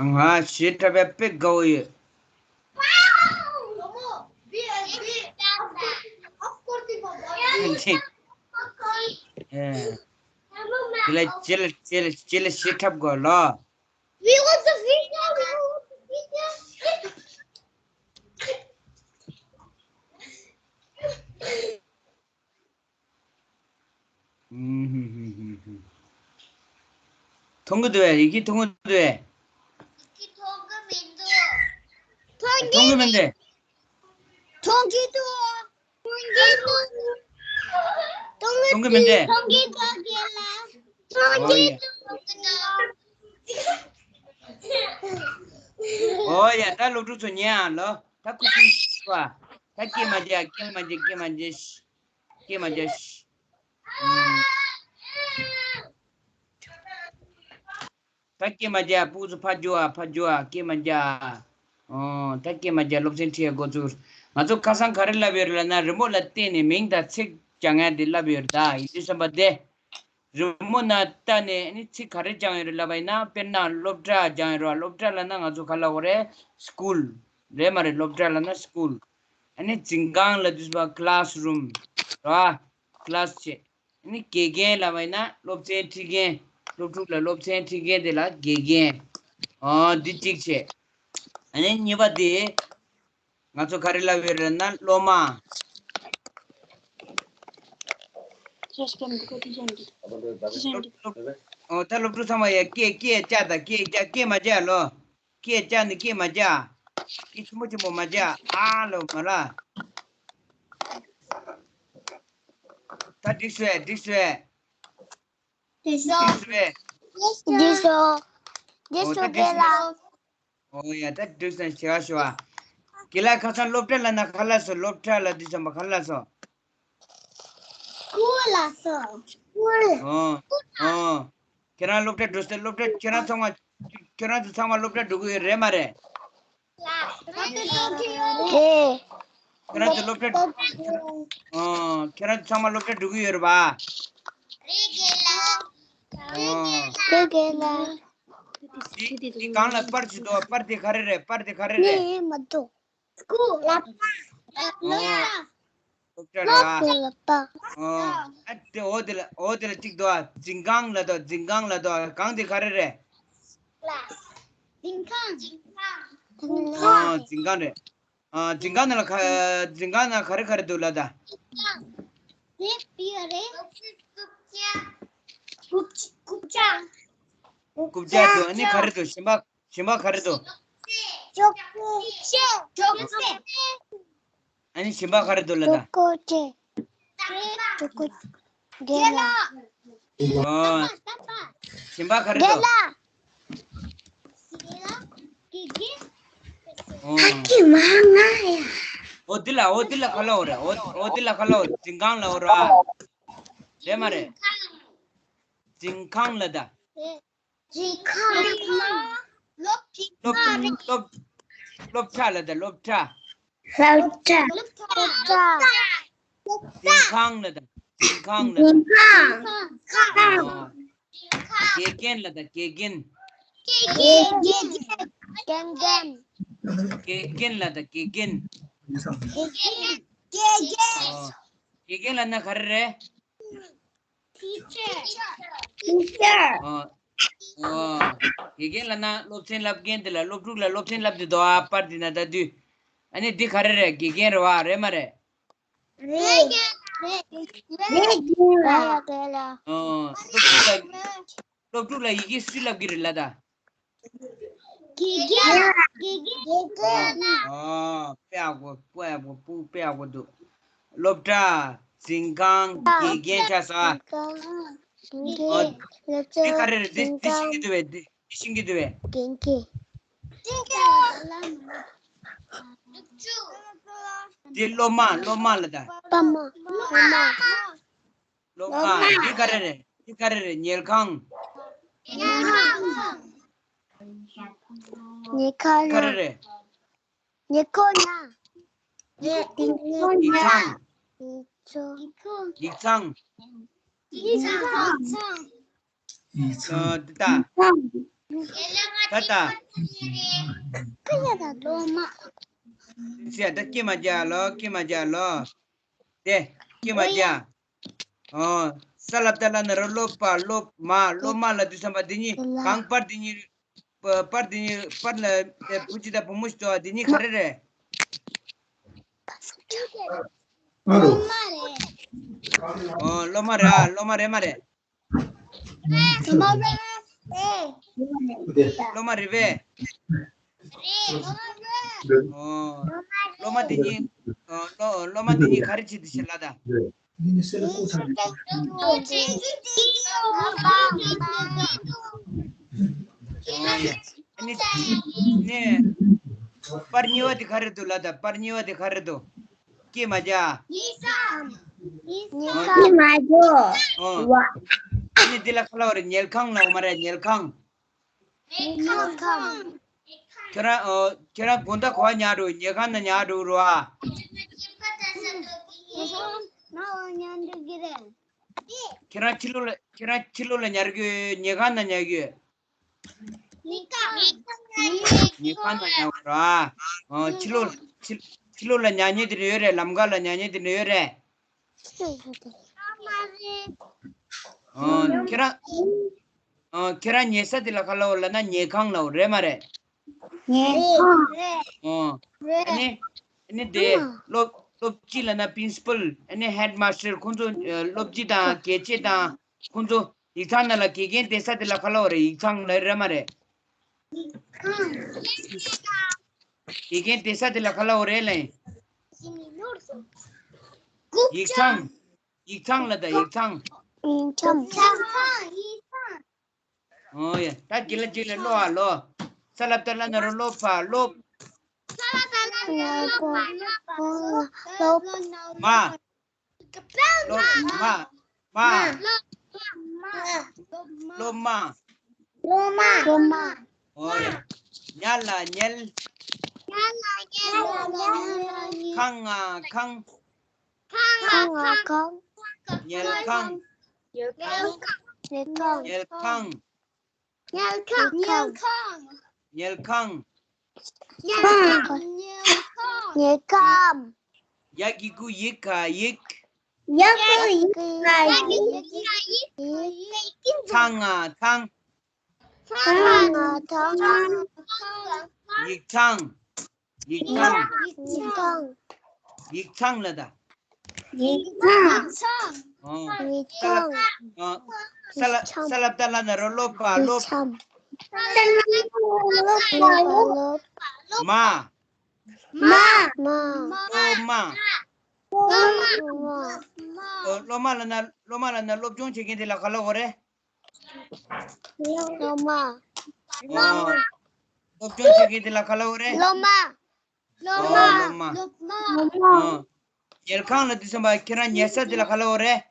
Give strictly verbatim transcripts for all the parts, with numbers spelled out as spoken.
ང་ཞེ་དྲག་པའི་དཔེ་དགའ་བོ་ཡོད། ཨེ། དེ་ལ་ཅི་ལ་ཅི་ལ་ཅི་ལ་ཞེ་དྲག་དགོས་ལོ། We want the video, we want the video. མཐོང་གི་འདུག་བས། ཡི་གེ་མཐོང་གི་འདུག་བས། མཐོང་གི་མི་འདུག་མཐོང་གི་མི་འདུག་མཐོང་གི་འདུག་མཐོང་གི་མི་འདུག་མཐོང་གི་འདུག་མཐོང་གི་འདུག་མཐོང་གི་མི་འདུག་མཐོང་གི་འདུག་ཨོ་ཡ། ཨོ་ཡ། ད་སློབ་ཕྲུག་ཚོ་ཉན་ཨ་ལོ། ད་ཁུ་སིམ་ཤི་བ། ད་སྐད་མ་རྒྱག་སྐད་མ་རྒྱག་སྐད་མ་རྒྱག་སྐད་མ་རྒྱག་ཨུམ། ད་སྐད་མ་རྒྱག་སྤུ་གུ་ཚོ་ཕར་རྒྱུག་ཨ། ཕར་རྒྱུག་ཨ། སྐད་མ་རྒྱག་ཨོ། ད་སྐད་མ་རྒྱག་སློབ་ཚན་ཁྲིད་ཡ་འགོ་བཙུགས། ང་ཚོ་ཁ་སང་ག་རེ་ལབ་ཡོད་རེད་ལབ་ན། རི་མོ་ལ་བལྟས་ནས་མིང་དང་ཚིག་སྦྱང་ཡ་དེ་ལབ་ཡོད་རེད། ད་ཡིན་དུས་ཙམ་པ་དེ། རི་མོ་ནང་ལྟ་ནས་ཨ་ནི་ཚིག་ག་རེ་སྦྱངས་ཡོད་རེད་ལབ་པ་ཡིན་ན། དཔེར་ན་སློབ་གྲྭ་སྦྱངས་ཡོད་རེད་བ། སློབ་གྲྭ་ལབ་ན་ང་ཚོ་ག་ལབ་དགོས་རེད། སི་ཀུལ་རེད་མ་རེད། སློབ་གྲྭ་ལབ་ན་སི་ཀུལ། ཨ་ནི་འཛིན་ཁང་ལབ་དུས་པ་ཀི་ལ་སི་རུམ་རེད་བ། ཀི་ལ་སི་བྱས། ཨ་ནི་དགེ་རྒན་ལབ་པ་ཡིན་ན་སློབ་ཚན་ཁྲིད་མཁན། སློབ་ཕྲུག་ལ་སློབ་ཚན་ཁྲིད་མཁན་དེ་ལ་དགེ་རྒན། ཨོ་འདི་གཅིག་བྱས། ཨ་ནི་གཉིས་པ་དེ། ང་ཚོ་ག་རེ་ལབ་ཡོད་རེད་ན་སློབ་མ། སློབ་སློབ་ཨོ་ད་སློབ་ཕྲུག་ཚང་མ་ཡ་སྐད་སྐད་རྒྱག་དང་། སྐད་རྒྱག་སྐད་མ་རྒྱག་ལོ། སྐད་རྒྱག་ནི་སྐད་མ་རྒྱག་སྐད་ཆེན་པོ་ཆེན་པོ་མ་རྒྱག་ཨ་ལོ་མ་ལ། ད་འགྲིག་སོང་ངས། འགྲིག་སོང་ངས། འགྲིག་སོང་ངས། འགྲིག་སོང་། འགྲིག་སོང་། འགྲིག་སོང་། ཨོ་ད་འགྲིག་རྒན་ལགས། སོང་། ཨོ་ཡ། ད་འགྲིག་སོང་། ཞེ་བ་ཞེ་བ། རྒན་ལགས་ཁ་སང་སློབ་གྲྭ་ལབ་ན་ག་ལབ་སོང་། སློབ་གྲྭ་ལབ་དུས་ཙམ་པ་ག་ལབ་སོང་། སི་ཀུལ་ལབ་སོང་། སི་ཀུལ། ཨོ། ཨོ། ཁྱེད་རང་སློབ་གྲྭ་འགྲོ་སོང་། སློབ་གྲྭ་ཁྱེད་རང་ཚང་མ། ཁྱེད་རང་ཚོ་ཚང་མ་སློབ་གྲྭ་འགྲོ་གི་ཡོད་རེད་མ་རེད། རེད། ཁྱེད་རང་ཚོ་སློབ་གྲྭ། ཨོ། ཁྱེད་རང་ཚོ་ཚང་མ་སློབ་གྲྭ་འགྲོ་གི་ཡོད་རེད་པ། རེད་རྒན་ལགས། ཨོ། རེད་རྒན་ལགས། འདི་འདི་སྒང་ལ་པར་ཅིག་འདུག་པར་དེ་ག་རེ་རེད། པར་དེ་ག་རེ་རེད། ངས་མ་འདུག་སི་ཀུལ་ལབ་པ། ཨོ། སློབ་གྲྭ་རེད་པ། སློབ་གྲྭ། ཨོ། ཨ་དེ་འོ་དེ་ལ་འོ་དེ་ལ་གཅིག་འདུག་འཛིན་ཁང་ལབ་འདུག་འཛིན་ཁང་ལབ་འདུག་སྒང་དེ་ག་རེ་རེད། ལ། འཛིན་ཁང་། འཛིན་ཁང་། ཨོ། འཛིན་ཁང་རེད། ཨ། འཛིན་ཁང་ནང་ལ་ག་འཛིན་ཁང་ནང་ག་རེ་ག་རེ་འདུག་ལབ་ད། རྐུབ་ཀྱག་རྐུབ་ཀྱག་རྐུབ་ཀྱག་འདུག་ཨ་ནི་ག་རེ་འདུག་གཞན་པ་གཞན་པ་ག་རེ་འདུག་ཅོག་ཙེ། ཅོག་ཙེ། ཨ་ནི་གཞན་པ་ག་རེ་འདུག་ལབ་ད། ཅོག་ཙེ། ཅོག་ཙེ། རྒན་ལགས། ཨོ། གཞན་པ་ག་རེ་འདུག་རྒན་ལགས། ཨོ། ཨ་ཀི་མ་ང་ཡ། ཨོ་འདི་ལ་ཨོ་འདི་ལ་ག་ལབ་དགོས་རེད། ཨོ་ཨོ་འདི་ལ་ག་ལབ་དགོས་རེད། འཛིན་ཁང་ལབ་དགོས་རེད་པ། རེད་མ་རེད། འཛིན་ཁང་ལབ་ད། འཛིན་ཁང་། སློབ་སློབ་སློབ་གྲྭ་ལབ་ད། སློབ་གྲྭ། སློབ་གྲྭ། སློབ་གྲྭ། འཛིན་ཁང་ལབ་ད། འཛིན་ཁང་ལབ་ད། འཛིན་ཁང་། ཨོ། དགེ་རྒན་ལབ་ད། དགེ་རྒན། དགེ་རྒན། དགེ་རྒན་ལབ་ད། དགེ་རྒན། དགེ་རྒན། ཨོ། དགེ་རྒན་ལབ་ན་ག་རེ་རེད། Teacher. Teacher. ཨོ། ཨོ། དགེ་རྒན་ལབ་ན་སློབ་ཚན་བསླབ་མཁན་དེ་ལ། སློབ་ཕྲུག་ལ་སློབ་ཚན་བསླབ་དེ་འདུག་ཨ། པར་དེ་ན་ལྟ་དུས། ཨ་ནི་འདི་ག་རེ་རེད། དགེ་རྒན་རེད་པ། རེད་མ་རེད། རེད། རེད། རེད། རེད། ཨོ། སློབ་ཕྲུག་ལ་སློབ་ཕྲུག་ལ་ཡི་གེ་སུས་བསླབ་ཀྱི་རེད་ལབ་ད། དགེ་རྒན། དགེ་རྒན། དགེ་རྒན། ཨོ། དཔེ་ཡག་པོ། དཔེ་ཡག་པོ། སྤུ་དཔེ་ཡག་པོ་འདུག་སློབ་གྲྭ། འཛིན་ཁང་། དགེ་རྒན་ཆགས་སོང་ཨ། ཨོ། འདི་ག་རེ་རེད། འདི་འདི་ཤེས་ཀྱི་འདུག་པས། འདི་འདི་ཤེས་ཀྱི་འདུག་པས། དགེ་རྒན། འདི་སློབ་མ། སློབ་མ་ལབ་ད། པ་མ། སློབ་མ། སློབ་མ། འདི་ག་རེ་རེད། འདི་ག་རེ་རེད། ཉལ་ཁང་། ཉལ་ཁང་། ཉལ་ཁང་། ག་རེ་རེད། ཉལ་ཁང་ན། ཉལ་ཁང་ན། ཡིག་ཚང་། ཡིག་ཚང་། ཡིག་ཚང་། ཡིག་ཚང་། ཡིག་ཚང་། ཨ། འདི་ལྟ། ད་ད། ཁ་ཡ་ད་ལོ་མ། ཟེར་ད་སྐྱེས་མ་རྒྱ་ལོ། སྐྱེས་མ་རྒྱ་ལོ། དེ་སྐྱེས་མ་རྒྱ། ཨོ། ས་ལབ་ད་ལ་ན་རོ་སློབ་པ་སློབ་མ། སློབ་མ་ལ་དུས་སམ་པ་འདི་གཉིས་གང་པར་འདི་གཉིས། པར་འདི་གཉིས་པར་ལ་དེ་བུ་གཅིག་དང་བུ་མོ་ཞིག་འདུག་པ། འདི་གཉིས་ག་རེ་རེད། ཨོ། སློབ་མ་རེད། ཨ། སློབ་མ་རེད་མ་རེད། སློབ་མ་རེད་པས། ཨོ། སློབ་མ་དེ་གཉིས། ཨོ། སློབ་སློབ་མ་དེ་གཉིས་ག་རེ་བྱེད་དུ་ཕྱིན་ལ་ད། ཨོ་ཡ། ཨ་ནི་ནི་པར་གཉིས་པ་དེ་ག་རེ་འདུག་ལ་ད། པར་གཉིས་པ་དེ་ག་རེ་འདུག། སྐྱེས་མ་རྒྱ། ཡིག་ཚང་། ཡིག་ཚང་། སྐྱེས་མ་རྒྱ། ཨོ། ཨ་ནི་འདི་ལ་ག་ལབ་རེད། ཉལ་ཁང་ལབ་མ་རེད། ཉལ་ཁང་། ཉལ་ཁང་། ཁྱེད་རང་། ཨོ། ཁྱེད་རང་དགོང་དག་ག་པར་ཉལ་འགྲོ། ཉལ་ཁང་ན་ཉལ་འགྲོ་རོ་ཨ། ཉལ་ཁང་ན་ཉལ་འགྲོ་གི་རེད། ཁྱེད་རང་ཕྱི་ལོགས་ལ། ཁྱེད་རང་ཕྱི་ལོགས་ལ་ཉལ་གི་ཉལ་ཁང་ན་ཉལ་གི། ཉལ་ཁང་། ཉལ་ཁང་ན་ཉལ་རོ་ཨ། ཨོ། ཕྱི་ལོགས། ཕྱི། ཕྱི་ལོགས་ལ་ཉལ་ཉལ་དེ་འདྲ་ཡོད་རེད། ལམ་ཁ་ལ་ཉལ་ཉལ་དེ་འདྲ་ཡོད་རེད། ཨོ། ཁྱེད་རང་། ཨོ། ཁྱེད་རང་ཉལ་ས་དེ་ལ་ག་ལབ་ལབ་ན་ཉལ་ཁང་ལབ་རེད་མ་རེད། ཉལ་ཁང་། ཨོ། ཨ་ནི། ཨ་ནི་དེ་སློབ། སློབ་སྤྱི་ལབ་ན་པིན་སི་པལ། ཨ་ནི་ཧེཌ་མ་སི་ཊར་ཁོང་ཚོ། ཨ། སློབ་སྤྱི་དང་གལ་ཆེ་དང་ཁོང་ཚོ། ཡིག་ཚང་ནང་ལ་དགེ་རྒན་བསྡད་ས་དེ་ལ་ག་ལབ་རེད། ཡིག་ཚང་ལབ་རེད་མ་རེད། དགེ་རྒན་བསྡད་ས་དེ་ལ་ག་ལབ་རེད་ལབ་ན། ཡིག་ཚང་། ཡིག་ཚང་ལབ་ད། ཡིག་ཚང་། ཡིག་ཚང་། ཨོ་ཡ། ད་རྗེས་ལ་རྗེས་ལ་ཀློག་ཨ་ཀློག། ས་ལབ་ད་ལ་ན་རོ་སློབ་པ་སློབ། སློབ་མ། སློབ་མ། མ། སློབ་མ། སློབ་མ། སློབ་མ། ཨོ་ཡ། ཉལ་ལ་ཉལ། ཉལ་ལ་ཉལ། ཁང་ང་ཁང་། ཁང་ང་ཁང་། ཉལ་ཁང་། ཉལ་ཁང་། ཉལ་ཁང་། ཉལ་ཁང་། ཉལ་ཁང་། ཉལ་ཁང་། ཡ་གི་གུ་ཡི་ག་ཡིག་ཡ་གི་གུ་ཡི་ག་ཡིག་ཚང་ང་ཚང་། ཚང་ང་ཚང་། ཡིག་ཚང་། ཡིག་ཚང་། ཡིག་ཚང་། ཡིག་ཚང་ལབ་ད། ཡིག་ཚང་། ཨོ། ཡིག་ཚང་། ཨོ། ས་ལ། ས་ལབ་ད་ལ་ན་རོ་སློབ་པ་སློབ། ཡིག་ཚང་། སློབ་པ་སློབ། མ། མ། མ། སློབ་མ། སློབ་མ། ཨོ། སློབ་མ་ལབ་ན། སློབ་མ་ལབ་ན་སློབ་སྦྱོང་བྱེད་མཁན་དེ་ལ་ག་ལབ་དགོས་རེད། སློབ་མ། ཨོ། སློབ་སྦྱོང་བྱེད་མཁན་དེ་ལ་ག་ལབ་དགོས་རེད། སློབ་མ། སློབ་མ། ཨོ། སློབ་མ། སློབ་མ། ཨོ། ཉལ་ཁང་ལབ་དུས་ཙམ་པ་ཁྱེད་རང་ཉལ་ས་དེ་ལ་ག་ལབ་དགོས་རེད།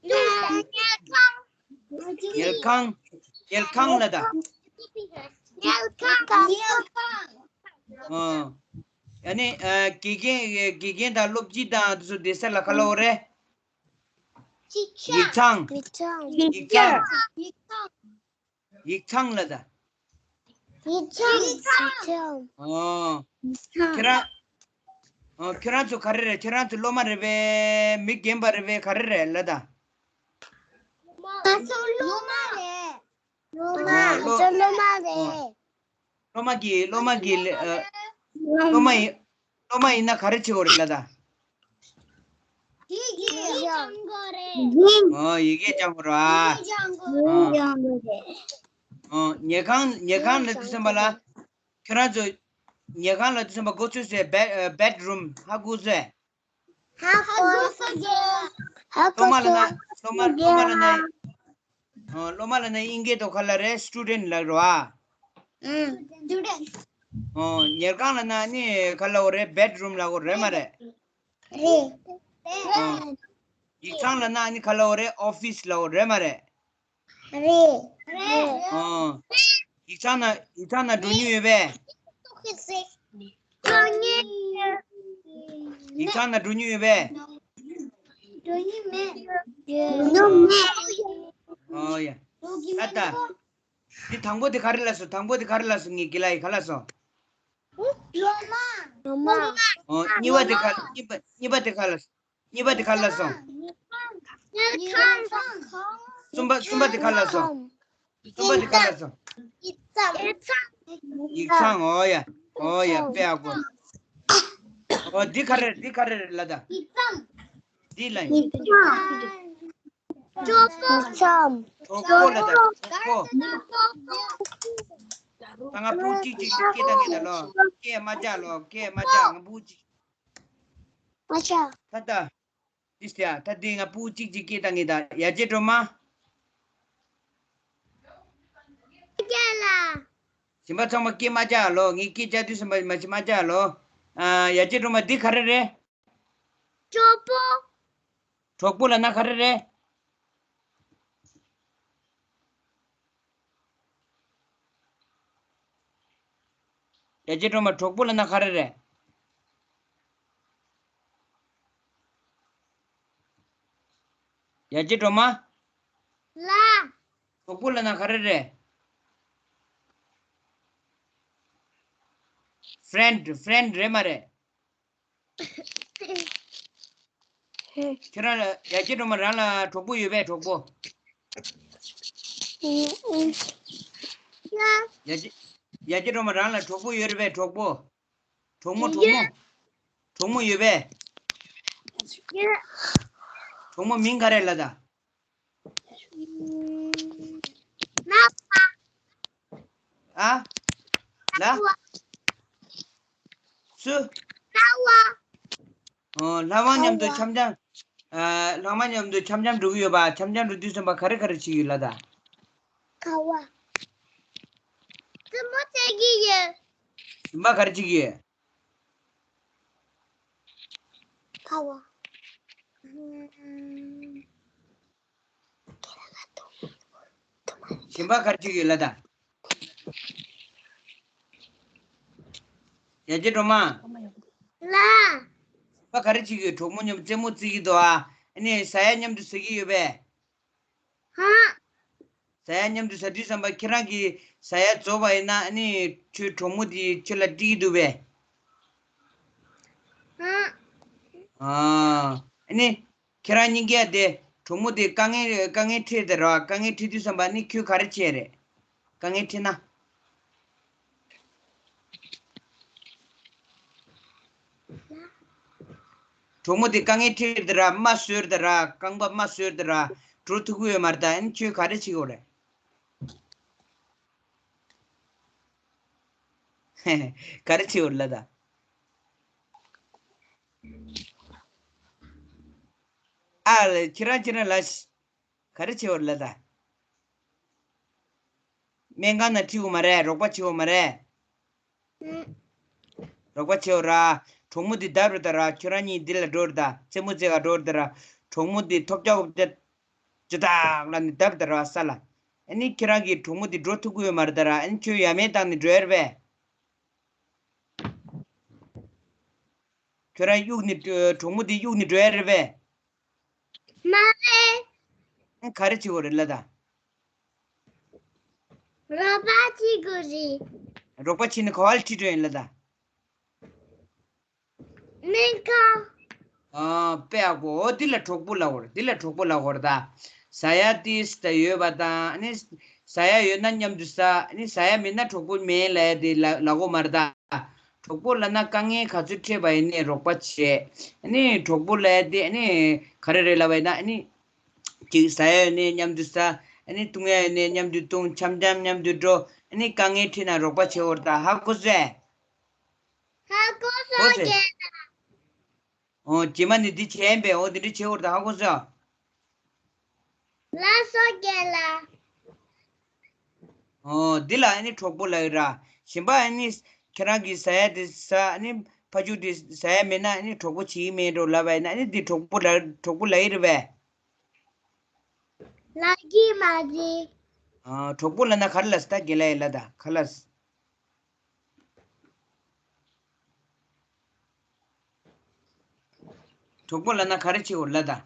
ཉལ་ཁང་། ཉལ་ཁང་། ཉལ་ཁང་ལབ་ད། ཉལ་ཁང་། ཉལ་ཁང་། ཨོ། ཨ་ནི། ཨ། དགེ་རྒན། དགེ་རྒན་དང་སློབ་སྤྱི་དང་དེ་ཚོ་བསྡད་ས་ལ་ག་ལབ་དགོས་རེད། ཡིག་ཚང་། ཡིག་ཚང་། ཡིག་ཚང་། ཡིག་ཚང་ལབ་ད། ཡིག་ཚང་། ཡིག་ཚང་། ཨོ། ཁྱེད་རང་། ཨོ། ཁྱེད་རང་ཚོ་ག་རེ་རེད། ཁྱེད་རང་ཚོ་སློབ་མ་རེད་པས། མི་རྒན་པ་རེད་པས། ག་རེ་རེད་ལབ་ད། ང་ཚོ་སློབ་མ་རེད། སློབ་མ། ང་ཚོ་སློབ་མ་རེད། སློབ་མ་གི། སློབ་མ་གི། ཨ། སློབ་མ་ཡིན། སློབ་མ་ཡིན་ན་ག་རེ་བྱེད་དགོས་རེད་ལབ་ད། ཡིག་ཡིག་སྦྱང་དགོས་རེད། ཨོ། ཡི་གེ་སྦྱང་དགོས་རེད་པ། ཡིག་སྦྱང་དགོས། ཨོ། ཨོ། ཉལ་ཁང་། ཉལ་ཁང་ལབ་དུས་ཙམ་པ་ལ། ཁྱེད་རང་ཚོ་ཉལ་ཁང་ལབ་དུས་ཙམ་པ་གོ་ཚོད་ཟེར། བེ། བེད་རུམ་ཧ་གོ་ཚོད། ཧ་གོ་ཚོད། ཧ་གོ་ཚོད། སློབ་མ་ལབ་ན། སློབ་མ། སློབ་མ་ལབ་ན། ཨོ། སློབ་མ་ལབ་ན་དབྱིན་སྐད་ཐོག་ག་ལབ་རེད། སི་ཊུ་ཌེན་ཊི་ལབ་རེད་པ། ཨུམ། སི་ཊུ་ཌེན་ཊི། ཨོ། ཉལ་ཁང་ལབ་ན་ནི་ག་ལབ་དགོས་རེད། བེད་རུམ་ལབ་དགོས་རེད་མ་རེད། རེད། ཨོ། ཡིག་ཚང་ལབ་ན་ནི་ག་ལབ་དགོས་རེད། ཨོ་ཕི་སི་ལབ་དགོས་རེད་མ་རེད། རེད། རེད། ཨོ། ཡིག་ཚང་ན། ཡིག་ཚང་ན་འགྲོ་མྱོང་ཡོད་པས། ཡིག་ཚང་ན་འགྲོ་མྱོང་ཡོད་པས། འགྲོ་མྱོང་མེད། འགྲོ་མྱོང་མེད། ཨོ་ཡ། ད་ད། དེ་དང་པོ་དེ་ག་རེ་ལབ་སོང་། དང་པོ་དེ་ག་རེ་ལབ་སོང་། ངས་དགེ་ལགས་ཡིས་ག་ལབ་སོང་། ལོ་མ། ལོ་མ། ཨོ། གཉིས་པ་དེ་ག་གཉིས་པ་གཉིས་པ་དེ་ག་ལབ་སོང་། གཉིས་པ་དེ་ག་ལབ་སོང་། ཡིག་ཚང་། གསུམ་པ་གསུམ་པ་དེ་ག་ལབ་སོང་། གསུམ་པ་དེ་ག་ལབ་སོང་། ཡིག་ཚང་། ཡིག་ཚང་། ཡིག་ཚང་། ཡིག་ཚང་། ཨོ་ཡ། ཨོ་ཡ། དཔེ་ཡག་པོ། ཨོ། འདི་ག་རེ་རེད། འདི་ག་རེ་རེད་ལབ་དང་། ཡིག་ཚང་། འདི་ལ་ཡིན། ཡིག་ཚང་། གྲོགས་པོ། གྲོགས་པོ་ལབ་དང་། གྲོགས་པོ། ད་ང་ཕྲུ་གུ་གཅིག་གཅིག་གཅིག་སྐད་བཏང་གི་ད་ལོ། སྐད་མ་རྒྱག་ལོ། སྐད་མ་རྒྱག་ང་ཕྲུ་གུ་གཅིག་མ་རྒྱག་ད་ལྟ། འདི་ཡ། ད་འདི་ང་ཕྲུ་གུ་གཅིག་གཅིག་སྐད་བཏང་གི་ད། ཡ་གྱལ་སྒྲོལ་མ། རྒྱག་ལ། གཞན་པ་ཚང་མ་སྐད་མ་རྒྱག་ལོ། ངས་སྐད་རྒྱག་དུས་ཙམ་པ་མ་གཞི་མ་རྒྱག་ལོ། ཨ། ཡ་གྱལ་སྒྲོལ་མ། འདི་ག་རེ་རེད། གྲོགས་པོ། གྲོགས་པོ་ལབ་ན་ག་རེ་རེད། ཡ་གྱལ་སྒྲོལ་མ། གྲོགས་པོ་ལབ་ན་ག་རེ་རེད། ཡ་གྱལ་སྒྲོལ་མ། ལ། གྲོགས་པོ་ལབ་ན་ག་རེ་རེད། ཕྲེན་ཌི། ཕྲེན་ཌི་རེད་མ་རེད། ཁྱེད་རང་ལ། ཡ་གྱལ་སྒྲོལ་མ་རང་ལ་གྲོགས་པོ་ཡོད་པས། གྲོགས་པོ། ཡ་གྱལ། ཡ་གྱལ་སྒྲོལ་མ་རང་ལ་གྲོགས་པོ་ཡོད་རེད་པས། གྲོགས་པོ། གྲོགས་མོ། གྲོགས་མོ། གྲོགས་མོ་ཡོད་པས། གྲོགས་མོ་མིང་ག་རེ་ལབ་དང་། ཨ། ལ། སུ། ཨོ། ལྷ་དབང་མཉམ་དུ་འཆམ་འཆམ། ཨ། ལྷ་དབང་མཉམ་དུ་འཆམ་འཆམ་འགྲོ་གི་ཡོད་པ། འཆམ་འཆམ་འགྲོ་དུས་ཙམ་པ་ག་རེ་ག་རེ་བྱེད་ཀྱི་ཡོད་ལབ་དང་། ཁ་བ། རྩེད་མོ་རྩེ་གི་ཡོད། གཞན་པ་ག་རེ་བྱེད་ཀྱི་ཡོད། ཁ་བ། གཞན་པ་ག་རེ་བྱེད་ཀྱི་ཡོད་ལབ་དང་། ཡ་གྱལ་སྒྲོལ་མ། ལ། གཞན་པ་ག་རེ་བྱེད་ཀྱི་ཡོད། གྲོགས་མོ་མཉམ་རྩེད་མོ་རྩེ་གི་འདུག་ཨ། ཨ་ནི་ཟ་ཡ་མཉམ་དུ་ཟ་གི་ཡོད་པས། ཧ། ཟ་ཡ་མཉམ་དུ་ཟ་དུས་ཙམ་པ་ཁྱེད་རང་གིས་ཟ་ཡ་རྫོགས་པ་ཡིན་ན། ཨ་ནི་ཁྱོད་གྲོགས་མོ་དེ་ཁྱོད་ལ་སྤྲད་ཀྱི་འདུག་པས། ཧ། ཨ། ཨ་ནི་ཁྱེད་རང་གཉིས་ཀ་དེ། གྲོགས་མོ་དེ་དཀའ་ངལ། དཀའ་ངལ་འཕྲད་དེ་ར། དཀའ་ངལ་འཕྲད་དུས་ཙམ་པ་ནི་ཁྱོད་ག་རེ་བྱས་རེད། དཀའ་ངལ་འཕྲད་ན། གྲོགས་མོ་དེ་དཀའ་ངལ་འཕྲད་དེ་ར། རྨ་བཟོས་དེ་ར། རྐང་པ་རྨ་བཟོས་དེ་ར། འགྲོ་ཐུབ་ཀྱི་ཡོད་མ་རེད། ད་ཨ་ནི་ཁྱོད་ག་རེ་བྱེད་དགོས་རེད། ག་རེ་བྱེད་དགོས་རེད་ལབ་དང་། ཨ། ཁྱེད་རང་ཁྱེད་རང་ལ། ག་རེ་བྱེད་དགོས་རེད་ལབ་དང་། སྨན་ཁང་ནང་ཁྲིད་དགོས་མ་རེད། རོགས་པ་བྱེད་དགོས་མ་རེད། རོགས་པ་བྱེད་དགོས་ར། གྲོགས་མོ་འདི་བརྡབས་རེད་ད་ར། ཁྱོད་རང་གཉིས་འདི་ལ་འགྲོ་རེད་ད། རྩེད་མོ་རྩེ་ག་འགྲོ་རེད་ད་ར། གྲོགས་མོ་འདི་ཐོབ་རྒྱག་གོ་ཅི་ཅི་ཐག་ལ་ནི་བརྡབས་ད་ར་ས་ལ། ཨ་ནི་ཁྱེད་རང་གིས་གྲོགས་མོ་འདི་འགྲོ་ཐུབ་ཀྱི་ཡོད་མ་རེད་ད་ར། ཨ་ནི་ཁྱོད་ཡ་མེད་བཏང་ནས་འགྲོ་ཡ་རེད་པས། ཁྱོད་རང་གཡུག་ནས་གྲོགས་མོ་འདི་གཡུག་ནས་འགྲོ་ཡ་རེད་པས། མ་རེད། ཨ། ག་རེ་བྱེད་དགོས་རེད་ལབ་དང་། རོགས་པ་བྱེད་དགོས་རེད། རོགས་པ་བྱས་ནས་ག་པར་ཁྲིད་འགྲོ་ཡིན་ལབ་དང་། སྨན་ཁང་། ཨ། དཔེ་ཡག་པོ། འོ་འདི་ལ་གྲོགས་པོ་ལབ་དགོས་རེད། འདི་ལ་གྲོགས་པོ་ལབ་དགོས་རེད་ད། ཟ་ཡ་ཏིས་ད་ཡོད་པ་དང་། ཨ་ནི་ཟ་ཡ་ཡོད་ན་མཉམ་དུ་ཟ། ཨ་ནི་ཟ་ཡ་མེད་ན་གྲོགས་པོ་མེད་ལབ་ཡ་དེ་ལ་ལབ་དགོས་མ་རེད་ད། གྲོགས་པོ་ལབ་ན་དཀའ་ངལ་ག་ཚོད་འཕྲད་པ་ཡིན་ནའི་རོགས་པ་བྱེད། ཨ་ནི་གྲོགས་པོ་ལབ་ཡ་དེ་ཨ་ནི་ག་རེ་རེད་ལབ་པ་ཡིན་ན། ཨ་ནི་ཅིག་ཟ་ཡ་ཡོད་ནའི་མཉམ་དུ་ཟ། ཨ་ནི་འཐུང་ཡ་ཡོད་ནའི་མཉམ་དུ་འཐུང་། འཆམ་འཆམ་མཉམ་དུ་འགྲོ། ཨ་ནི་དཀའ་ངལ་འཕྲད་ན་རོགས་པ་བྱེད་དགོས་རེད་ད། ཧ་གོ་སོང་ངས། ཧ་གོ་སོང་། གོ་སོང་། རྒན་ལགས། ཨོ། རྗེས་མ་ནི་འདི་བྱས་པས། ཨོ། འདི་འདྲ་བྱེད་དགོས་རེད་ད། ཧ་གོ་སོང་། ལགས་སོ་རྒན་ལགས། ཨོ། འདི་ལ་ཨ་ནི་གྲོགས་པོ་ལབ་ཡོད་ར། གཞན་པ་ཨ་ནི་ཁྱེད་རང་གིས་ཟ་ཡ་དེ་ཟ། ཨ་ནི་ཕ་ཕྱུགས་དེ་ཟ་ཡ་མེད་ན་ཨ་ནི་གྲོགས་པོ་བྱེད་ཀྱི་མེད་འགྲོ་ལབ་པ་ཡིན་ན། ཨ་ནི་འདི་གྲོགས་པོ་ལ། གྲོགས་པོ་ལབ་ཡོད་རེད་པས། ལབ་ཀྱི་མ་རེད། ཨ། གྲོགས་པོ་ལབ་ན་ག་རེ་ལབ་སོང་ད། རྒན་ལགས་ཡིན་ལབ་དང་། ག་ལབ་སོང་། གྲོགས་པོ་ལབ་ན་ག་རེ་བྱེད་དགོས་ལབ་དང་།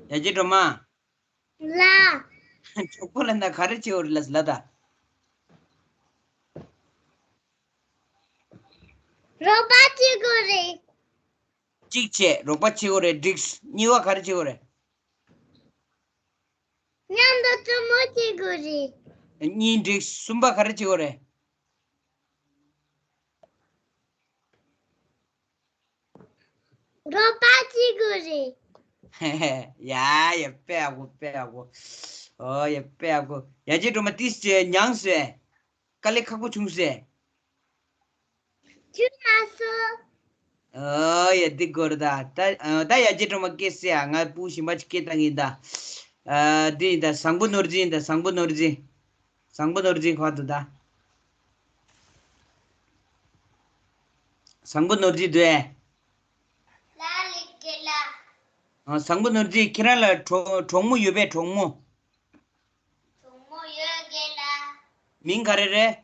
ཡ་གྱལ་སྒྲོལ་མ། ལགས། གྲོགས་པོ་ལབ་ན་ག་རེ་བྱེད་དགོས་རེད་ལབ་ལབ་ད། རོགས་པ་བྱེད་དགོས་རེད། གཅིག་བྱས་རོགས་པ་བྱེད་དགོས་རེད་འགྲིག་གཉིས་པ་ག་རེ་བྱེད་དགོས་རེད། མཉམ་དུ་རྩེད་མོ་རྩེ་དགོས་རེད། གཉིས་འགྲིག་གསུམ་པ་ག་རེ་བྱེད་དགོས་རེད། རོགས་པ་བྱེད་དགོས་རེད། ཡ་ཡ་དཔེ་ཡག་པོ་དཔེ་ཡག་པོ། ཨོ་ཡ་དཔེ་ཡག་པོ། ཡ་གྱལ་སྒྲོལ་མ་ཏིས་ཅེ་མྱངས་སོང་། དཀའ་ལས་ཁག་པོ་བྱུང་སོང་། བྱུང་མ་སོང་། ཨོ་ཡ་འདི་སྐོར་ད་ད་ཨ་ད་ཡ་གྱལ་སྒྲོལ་མ་སྐད་ཟེར་ཡ། ང་སྤུ་གུ་གཞན་པ་ཅིག་སྐད་བཏང་གིན་ད། ཨ་འདི་ཡིན་ད། བཟང་པོ་ནོར་འཛིན་ཡིན་ད། བཟང་པོ་ནོར་འཛིན། བཟང་པོ་ནོར་འཛིན་ཁོ་འདུག་ད། བཟང་པོ་ནོར་འཛིན་འདུག་ཨེ། ལ་ལི་ཀེ་ལ། ཨ་བཟང་པོ་ནོར་འཛིན་ཁྱེད་རང་ལ་གྲོགས་གྲོགས་མོ་ཡོད་པས་གྲོགས་མོ། གྲོགས་མོ་ཡོད་ཀེ་ལ། མིང་ག་རེ་རེད།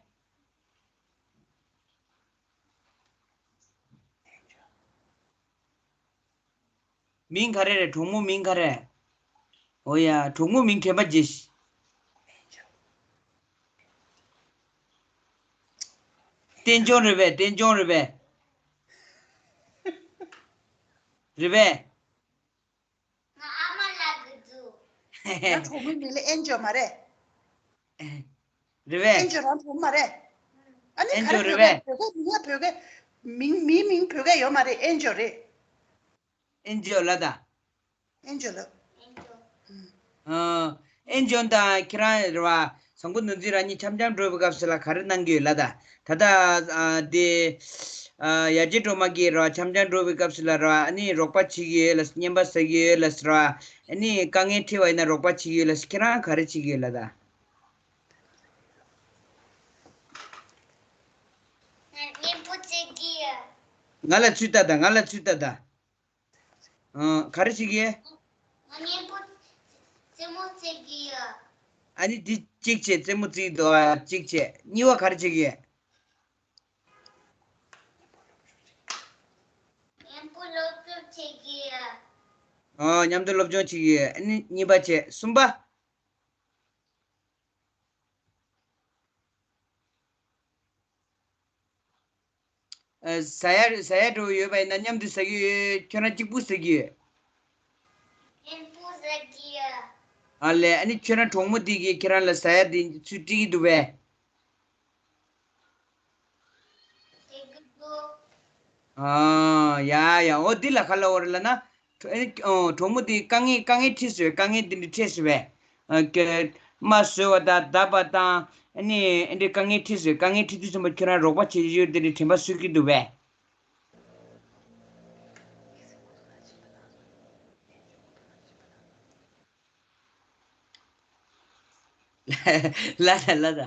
མིང་ག་རེ་རེད། གྲོགས་མོ་མིང་ག་རེ། ཨོ་ཡ་གྲོགས་མོ་མིང་དྲན་པ་བརྗེད་ཤག་བསྟན་སྐྱོང་རེད་པས། བསྟན་སྐྱོང་རེད་པས། རེད་པས། ང་ཨ་མ་ལགས་ཀྱི་འདུག་ང་གྲོགས་མོའི་མིང་ལ་ཨེན་ཇོ་མ་རེད། རེད་པས། ཨེན་ཇོ་རང་གྲོགས་མ་རེད། ཨ་ནི་ཨེན་ག་ཇོ་རེ་རེད་བོད་པས། པས་བོད་པས་མིང་ང་བོད་པས། མིང་མིའི་མིང་བོད་པས་ཡོད་མ་རེད། ཨེན་ཇོ་རེད། ཨེན་ཇོ་ལ་ད། ཨེན་ཇོ་ལ། ཨ་ཨེན་ཇོ་དང་ཁྱེད་རང་རེད་བ། བཟང་པོ་ནོར་འཛིན་རང་གཉིས་འཆམ་འཆམ་འགྲོ་བའི་སྐབས་སུ་ལ་ག་རེ་གནང་གི་ཡོད་ལ་ད། ད་ལྟ་ཨ་དེ་ཨ་ཡ་གྱལ་སྒྲོལ་མ་གིས་རེད་བ། འཆམ་འཆམ་འགྲོ་བའི་སྐབས་སུ་ལ་རེད་བ། ཨ་ནི་རོགས་པ་བྱེད་ཀྱི་ཡོད་ལ་སྙན་པ་ཟ་གི་ཡོད་ལ་ཟེར་བ། ཨ་ནི་དཀའ་ངལ་འཕྲད་པ་ཡིན་ན་རོགས་པ་བྱེད་ཀྱི་ཡོད་ལ་ཟེར། ཁྱེད་རང་ག་རེ་བྱེད་ཀྱི་ཡོད་ལ་ད། ང་སྙན་པོ་བྱེད་ཀྱི་ཡོད། ང་ལ་ཚུར་ལྟ་ད། ང་ལ་ཚུར་ལྟ་ད། ཨ་ག་རེ་བྱེད་ཀྱི། ང་སྙན་པོ་རྩེད་མོ་རྩེ་གི་ཡོད། ཨ་ནི་འདི་གཅིག་བྱས་རྩེད་མོ་རྩེ་གི་འདུག་ཨ་གཅིག་བྱས། གཉིས་པ་ག་རེ་བྱེད་ཀྱི། མཉམ་པོ་སློབ་སྦྱོང་བྱེད་ཀྱི་ཡོད། ཨ་མཉམ་དུ་སློབ་སྦྱོང་བྱེད་ཀྱི་ཡོད། ཨ་ནི་གཉིས་པ་བྱས། གསུམ་པ། ཨ་ཟ་ཡ་ཟ་ཡ་འགྲོ་ཡོད་པ་ཡིན་ན་མཉམ་དུ་ཟ་གི་ཡོད། ཁྱོད་རང་གཅིག་པུ་ཟ་གི་ཡོད། ཨེན་པུ་ཟ་གི་ཡོད། ཨ་ལས། ཨ་ནི་ཁྱོད་རང་གྲོགས་མོ་དེ་གིས་ཁྱེད་རང་ལ་ཟ་ཡ་དེ་ཚུར་སྤྲད་ཀྱི་འདུག་པས། སྤྲད་ཀྱི་འདུག་ཨ་ཡ་ཡ། འོ་འདི་ལ་ག་ལབ་དགོས་རེད་ལབ་ན། གྲོ་ཨེ་ཨོ་གྲོགས་མོ་དེ་དཀའ་ངལ་དཀའ་ངལ་འཕྲད་སོང་བས། དཀའ་ངལ་དེ་འདྲ་འཕྲད་སོང་བས། ཨ་ཀེ་རྨ་བཟོས་པ་དང་བརྡབས་པ་དང་། ཨ་ནི་ཨེ་འདྲའི་དཀའ་ངལ་འཕྲད་སོང་། དཀའ་ངལ་འཕྲད་དུས་ཙམ་པ་ཁྱོད་རང་རོགས་པ་བྱེད་ཀྱི་ཡོད། དེ་འདྲའི་དྲན་པ་གསོ་གི་འདུག་པས། ལ་ད་ལ་ད།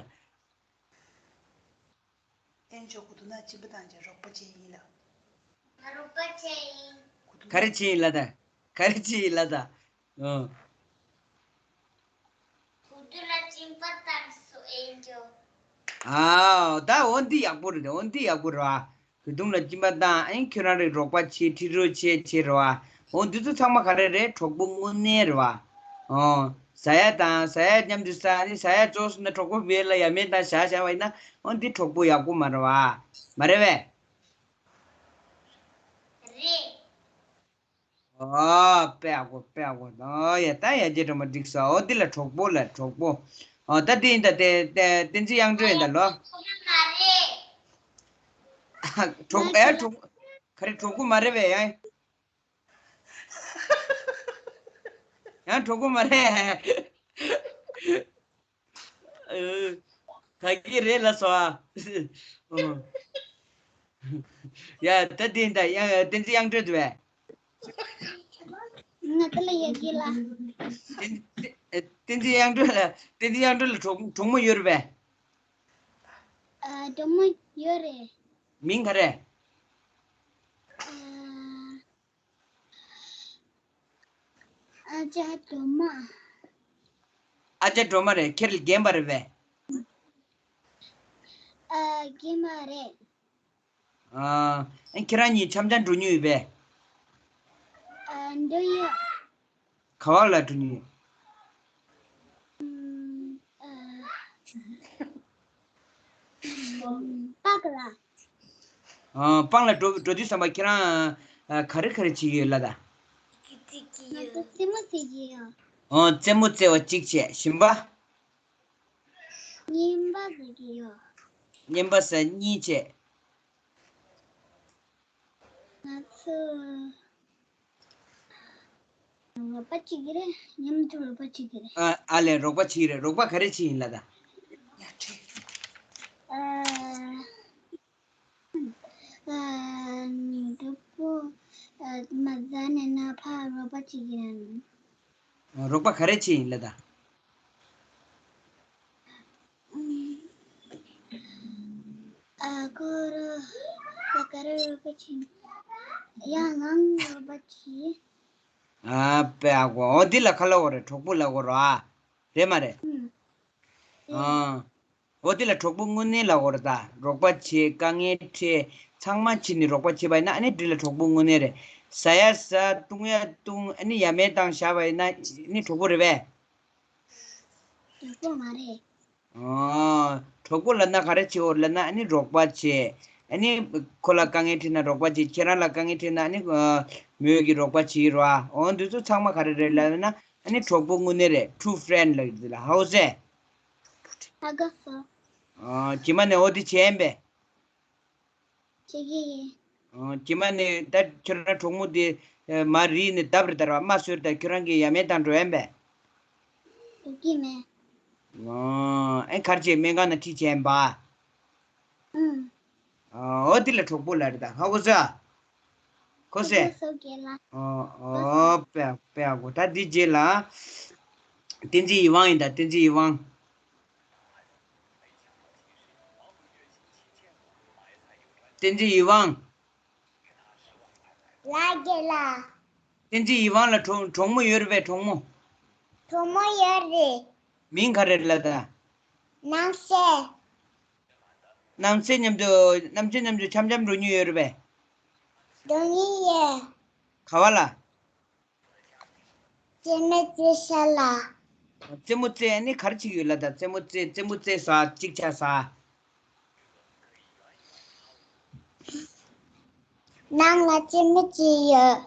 ཨེན་ཇོ་གུ་དུ་ན་སྦྱིན་པ་བཏང་བྱས་རོགས་པ་བྱས་ཡིན་ལ། ང་རོགས་པ་བྱས་ཡིན། ག་རེ་བྱས་ཡིན་ལ་ད། ག་རེ་བྱས་ཡིན་ལ་ད། ཨོ། གུ་དུ་ལ་སྦྱིན་པ་བཏང་སོང་ཨེན་ཇོ། ཨའོ་ད་འོ་འདི་ཡག་པོ་རེད། འོ་འདི་ཡག་པོ་རེད་བ། གུ་དུང་ལ་སྦྱིན་པ་བཏང་། ཨེ་ཁྱོད་རང་རེ་རོགས་པ་བྱེད། ཁྲིད་རོགས་བྱེད་བྱེད་རེད་བ། འོ་འདི་ཚོ་ཚང་མ་ག་རེ་རེད། གྲོགས་པོ་དངོས་གནས་རེད་བ། ཨོ་ཟ་ཡ་དང་ཟ་ཡ་མཉམ་དུ་ཟ། ཨ་ནི་ཟ་ཡ་བཙོག་སོང་ན་གྲོགས་པོ་བེད་ལ་ཡ་མེད་དང་བཞག་བཞག་པ་ཡིན་ན། འོ་འདི་གྲོགས་པོ་ཡག་པོ་མ་རེད་བ། མ་རེད་བས། རེད། ཨོ་དཔེ་ཡག་པོ་དཔེ་ཡག་པོ། ཨོ་ཡ་ད་ཡ་གྱལ་སྒྲོལ་མ་འགྲིག་སོང་། ཨོ་འདི་ལ་གྲོགས་པོ་ལ་གྲོགས་པོ། ཨོ་ད་འདི་ཡིན་ད། དེ་དེ་བསྟན་འཛིན་དབྱངས་སྒྲོན་ཡིན་ད་ལོ། གྲོགས་ཨེ་གྲོགས་ག་རེ་གྲོགས་པོ་མ་རེད་པས་ཡ། ཡང་གྲོགས་པོ་མ་རེད། ད་གི་རེད་ལ་སོ་ཨ། ཡ་ད་དེ་ད་ཡང་བསྟན་འཛིན་དབྱངས་སྒྲོན་འདུག་པས། ང་ད་ལ་ཡ་གི་ལ། བསྟན་བསྟན་འཛིན་དབྱངས་སྒྲོན་ལ། བསྟན་འཛིན་དབྱངས་སྒྲོན་ལ་གྲོགས་གྲོགས་མོ་ཡོད་རེད་པས། ཨ་གྲོགས་མོ་ཡོད་རེད། མིང་ག་རེ། ཨ་ཅག་སྒྲོལ་མ། ཨ་ཅག་སྒྲོལ་མ་རེད། ཁྱེད་རང་རྒན་པ་རེད་པས། ཨ་རྒན་པ་རེད། ཨ་ཁྱེད་རང་གཉིས་འཆམ་འཆམ་འགྲོ་མྱོང་ཡོད་པས། ཨ་འགྲོ་ཡོད། ག་བ་ལ་འགྲོ་མྱོང་། ཨ། པགས་ལ། ཨ། པགས་ལ་འགྲོ་འགྲོ་དུས་ཙམ་པ་ཁྱེད་རང་ཨ། ག་རེ་ག་རེ་བྱེད་ཀྱི་ཡོད་ལབ་ད། ང་ཚོ་རྩེད་མོ་རྩེ་གི་ཡོད། ཨོ། རྩེད་མོ་རྩེ་བ་གཅིག་བྱས། གཞན་པ། རྔན་པ་ཟ་གི་ཡོད། རྔན་པ་ཟ་གཉིས་བྱས། ང་ཚོ་རོགས་པ་བྱེད་ཀྱི་རེད། མཉམ་དུ་རོགས་པ་བྱེད་ཀྱི་རེད། ཨ། ཨ་ལས། རོགས་པ་བྱེད་ཀྱི་རེད། རོགས་པ་ག་རེ་བྱེད་ཡིན་ལབ་ད། ཨ། ཨ། ནི་དུ་པོ། ཨ། མ་ཟ་ནས་ན་ཕ་རོགས་པ་བྱེད་ཀྱི་རེད། རོགས་པ་ག་རེ་བྱེད་ཡིན་ལབ་ད། ཨ། ཁོ་རང་ལ་ག་རེ་རོགས་པ་བྱེད། ཡང་ངང་རོགས་པ་བྱེད། ཨ། པེ་ཨ་གོ། འོ་འདི་ལ་ག་ལབ་དགོས་རེད། གྲོགས་པོ་ལབ་དགོས་རེད་ཨ། རེད་མ་རེད། ཨ། འོ་འདི་ལ་གྲོགས་པོ་དངོས་གནས་ལབ་དགོས་རེད་ད། རོགས་པ་བྱེད། དཀའ་ངལ་འཕྲད། ཚང་མ་བྱེད་ནི་རོགས་པ་བྱེད་པ་ཡིན་ན་ཨ་ནི་འདི་ལ་གྲོགས་པོ་དངོས་གནས་རེད། ཟ་ཡ་ཟ། བཏུང་ཡ་བཏུང་། ཨ་ནི་ཡ་མེད་བཏང་བཞག་པ་ཡིན་ན་ཨ་ནི་གྲོགས་པོ་རེད་པས། གྲོགས་པོ་མ་རེད། ཨོ། གྲོགས་པོ་ལབ་ན་ག་རེ་བྱེད་འོ་ལབ་ན་ཨ་ནི་རོགས་པ་བྱེད། ཨ་ནི་ཁོ་ལ་དཀའ་ངལ་འཕྲད་ན་རོགས་པ་བྱེད། ཁྱེད་རང་ལ་དཀའ་ངལ་འཕྲད་ན་ཨ་ནི་མོས་ཀྱི་རོགས་པ་བྱེད་རོ། འོ་འདི་ཚོ་ཚང་མ་ག་རེ་རེད་ལབ་ན་ཨ་ནི་གྲོགས་པོ་དངོས་གནས་རེད། True friend ལབ་ཀྱི་འདུག་ལ། ཧའོ་ཟེ། ཧ་གོ་སོང་། ཨོ། རྗེས་མ་ནས་འོ་འདི་བྱས་ཡིན་པས། བྱེད་ཀྱི་ཡིན། ཨོ། རྗེས་མ་ནས་ད་ཁྱོད་རང་གྲོགས་མོ་དེ་མར་རིལ་ནས་བརྡབས་རེད་ད་ར། རྨ་སོས་ད་ཁྱོད་རང་གིས་ཡ་མེད་བཏང་འགྲོ་ཡིན་པས། འགྲོ་གི་མེད། ཨོ། ཨེ་གར་བྱས་སྨན་ཁང་ནང་ཁྲིད་བྱས་ཡིན་པ། ཨང་། ཨོ་འདི་ལ་གྲོགས་པོ་ལབ་རེད་ད། ཧ་གོ་སོང་། གོ་སོང་། ཨོ་ཨོ་པེ་པེ་ཨ་གོ། ད་འདི་རྗེས་ལ་བསྟན་འཛིན་ཡིད་དབང་ཡིན་ད། བསྟན་འཛིན་ཡིད་དབང་། བསྟན་འཛིན་ཡིད་དབང་། ལགས་རྒན་ལགས། བསྟན་འཛིན་ཡིད་དབང་ལ་གྲོགས་གྲོགས་མོ་ཡོད་རེད་པས། གྲོགས་མོ། གྲོགས་མོ་ཡོད་རེད། མིང་ག་རེ་རེད་ལབ་ད། ནང་སེ། ནང་སེ་མཉམ་དུ་ནམ་རྒྱུན་མཉམ་དུ་འཆམ་འཆམ་འགྲོ་མྱོང་ཡོད་རེད་པས། འགྲོ་མྱོང་ཡོད། ག་བ་ལ། རྩེད་མོ་རྩེ་ས་ལ། རྩེད་མོ་རྩེ་ནི་ག་རེ་བྱེད་ཀྱི་ཡོད་ལབ་ད། རྩེད་མོ་རྩེ་རྩེད་མོ་རྩེ་ས་ཅིག་ཆ་ས། ནང་ལ་རྩེད་མོ་རྩེ་ཡོད།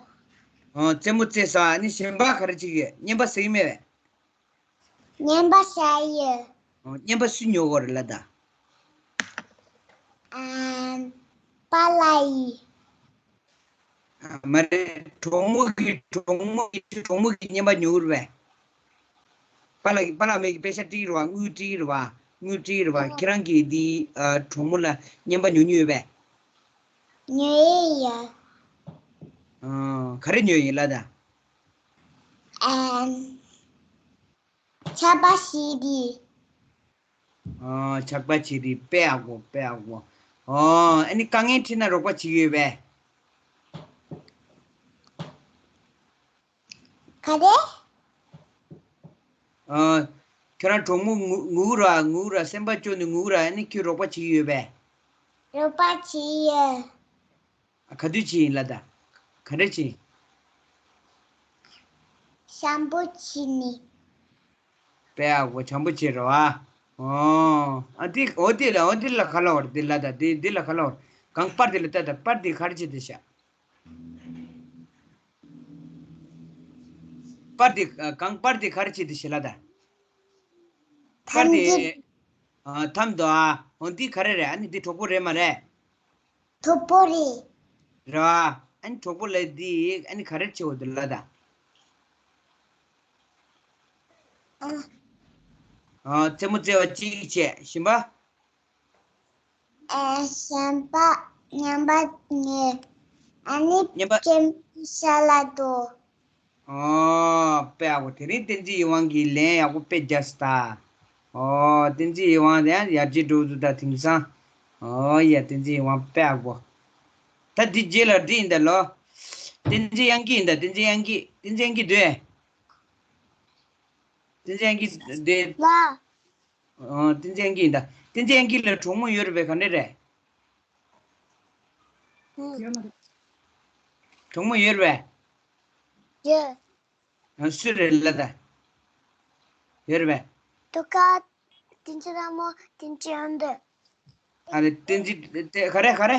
ཨོ། རྩེད་མོ་རྩེ་ས་ནི་གཞན་པ་ག་རེ་བྱེད་ཀྱི་ཡོད། རྔན་པ་ཟ་གི་མེད་པས། རྔན་པ་ཟ་ཡོད། ཨོ། རྔན་པ་སུས་ཉོ་གི་ཡོད་རེད་ལབ་ད། ཨམ། པཱ་ལགས་ཡིས། ཨ། མ་རེད། གྲོགས་མོ་གིས་གྲོགས་མོ་གིས་གྲོགས་མོ་གིས་རྔན་པ་ཉོ་གི་རེད་པས། པཱ་ལགས་ཀྱིས་པཱ་ལགས་མོས་ཀྱིས་པེ་ཤ་སྤྲད་ཀྱི་རེད་པ། དངུལ་སྤྲད་ཀྱི་རེད་པ། དངུལ་སྤྲད་ཀྱི་རེད་པ། ཨོ། ཁྱེད་རང་གིས་འདི་ཨ་གྲོགས་མོ་ལ་རྔན་པ་ཉོ་མྱོང་ཡོད་པས། ཉོ་ཡི་ཡོད། ཨ། ག་རེ་ཉོས་ཡིན་ལབ་ད། ཨམ། ཆར་པ་བཞི་རེད། ཨོ། ཆར་པ་བཞི་རེད། དཔེ་ཡག་པོ། དཔེ་ཡག་པོ། ཨོ། ཨ་ནི་དཀའ་ངལ་འཕྲད་ན་རོགས་པ་བྱེད་ཀྱི་ཡོད་པས། ག་རེ། ཨོ། ཁྱོད་རང་གྲོགས་མོ་ངུ་ངུ་ར་ངུ་ར་སེམས་པ་སྐྱོ་ནས་ངུ་ར་ཨ་ནི་ཁྱོད་རོགས་པ་བྱེད་ཀྱི་ཡོད་པས། རོགས་པ་བྱེད་ཡོད། ཨ། ག་དུས་བྱས་ཡིན་ལབ་ད། ག་འདྲ་བྱས། བྱམས་པོ་བྱས་ནས། དཔེ་ཡག་པོ། བྱམས་པོ་བྱས་རེད་པ། ཨོ། ཨ་འདི་འོ་འདི་ལ་འོ་འདི་ལ་ག་ལབ་དགོས་རེད། འདི་ལབ་ད། འདི་འདི་ལ་ག་ལབ་དགོས་རེད། གང་པར་འདི་ལ་ལྟ་ད། པར་འདི་ག་རེ་བྱས་འདུག་ཤག་པར་འདི་ཨ་གང་པར་འདི་ག་རེ་བྱས་འདུག་ཤག་ལབ་ད། པར་འདི་ཐམ་ཨ་ཐམ་དོ་ཨ། འོ་འདི་ག་རེ་རེད། ཨ་ནི་འདི་གྲོགས་པོ་རེད་མ་རེད། གྲོགས་པོ་རེད། རེད་པ། ཨ་ནི་གྲོགས་པོ་ལབ་འདི་ཨ་ནི་ག་རེ་བྱེད་དགོས་འདུག་ལབ་ད། ཨ། ཨ། རྩེད་མོ་རྩེ་བ་གཅིག་བྱས། གཞན་པ། ཨ། གཞན་པ་རྔན་པ་ཉོས། ཨ་ནི་རྔན་པ། རྩེད་མོ་རྩེ་ས་ལ་འགྲོ། ཨོ། དཔེ་ཡག་པོ། དེ་རིང་བསྟན་འཛིན་ཡིད་དབང་གིས་ལན་ཡག་པོ་དཔེ་རྒྱག་སོང་ད། ཨོ། བསྟན་འཛིན་ཡིད་དབང་དེ་ཡང་ཡར་རྒྱས་འགྲོ་འདུག་ད་དེང་སང་། ཨོ་ཡ། བསྟན་འཛིན་ཡིད་དབང་དཔེ་ཡག་པོ། ད་འདི་རྗེས་ལ་འདི་ཡིན་ད་ལོ། བསྟན་འཛིན་དབྱངས་སྐྱིད་ཡིན་ད། བསྟན་འཛིན་དབྱངས་སྐྱིད། བསྟན་འཛིན་དབྱངས་སྐྱིད་སྡོད། བསྟན་འཛིན་དབྱངས་སྐྱིད་སྡོད། ལ། ཨོ། བསྟན་འཛིན་དབྱངས་སྐྱིད་ཡིན་ད། བསྟན་འཛིན་དབྱངས་སྐྱིད་ལ་གྲོགས་མོ་ཡོད་རེད་པས། ག་འདྲ་རེད། ཡོད་མ་རེད། གྲོགས་མོ་ཡོད་རེད་པས། ཡོད། ཨ། སུ་རེད་ལ་ད། ཡོད་རེད་པས། རྡོ་དཀར་བསྟན་འཛིན་ལྷ་མོ་བསྟན་འཛིན་དབྱངས་སྒྲོན། ཨ་རེ་བསྟན་འཛིན་དེ་ག་རེ་ག་རེ།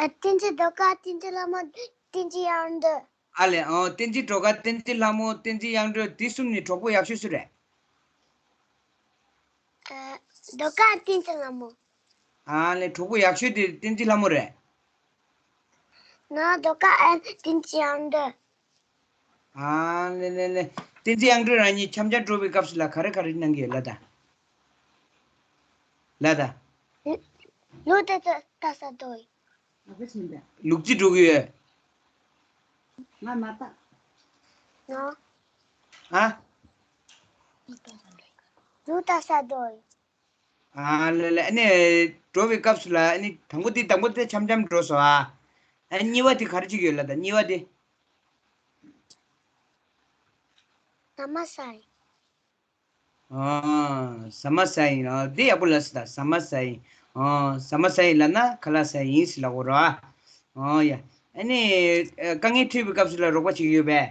ཨ། བསྟན་འཛིན་རྡོ་དཀར་བསྟན་འཛིན་ལྷ་མོ་བསྟན་འཛིན་དབྱངས་སྒྲོན། ཨ་ལས། ཨོ། བསྟན་འཛིན་རྡོ་དཀར་བསྟན་འཛིན་ལྷ་མོ་བསྟན་འཛིན་དབྱངས་སྒྲོན་དེ་གསུམ་ནི་གྲོགས་པོ་ཡག་ཤོས་སུ་རེད། ཨ། རྡོ་དཀར་བསྟན་འཛིན་ལྷ་མོ། ཨ་ལས། གྲོགས་པོ་ཡག་ཤོས་དེ་བསྟན་འཛིན་ལྷ་མོ་རེད། ང་རྡོ་དཀར་ཨན་བསྟན་འཛིན་དབྱངས་སྒྲོན། ཨ་ལེ་ལེ་ལེ། བསྟན་འཛིན་དབྱངས་སྒྲོན་རང་གཉིས་འཆམ་འཆམ་འགྲོ་བའི་སྐབས་སུ་ལ་ག་རེ་ག་རེ་གནང་གི་ཡོད་ལ་ད། ལ་ད། ལུག་ཏ་ཏ་ཏ་ས་དོ། ལུག་རྫི་འགྲོ་གི་ཡོད། ང་མ་ལྟ། ང་། ཨ། ལུག་ཏ་ས་དོ། ཨ་ལེ་ལེ། ཨ་ནི་འགྲོ་བའི་སྐབས་སུ་ལ་ཨ་ནི་དང་པོ་དེ་དང་པོ་དེ་འཆམ་འཆམ་འགྲོ་སོང་ཨ། ཨ་ནི་གཉིས་པ་དེ་ག་རེ་བྱེད་ཀྱི་ཡོད་ལ་ད་གཉིས་པ་དེ། ཟ་མ་ཟ་ཡིན། ཨ། ཟ་མ་ཟ་ཡིན། ཨ། དེ་ཡག་པོ་ལབ་སོང་ད། ཟ་མ་ཟ་ཡིན། ཨ། ཟ་མ་ཟ་ཡིན་ལབ་ན་ཁ་ལག་ཟ་ཡིན་ཟེར་ལབ་དགོས་རེད་ཨ། ཨ་ཡ། ཨ་ནི་དཀའ་ངལ་འཕྲད་པའི་སྐབས་སུ་ལ་རོགས་པ་བྱེད་ཀྱི་ཡོད་པས།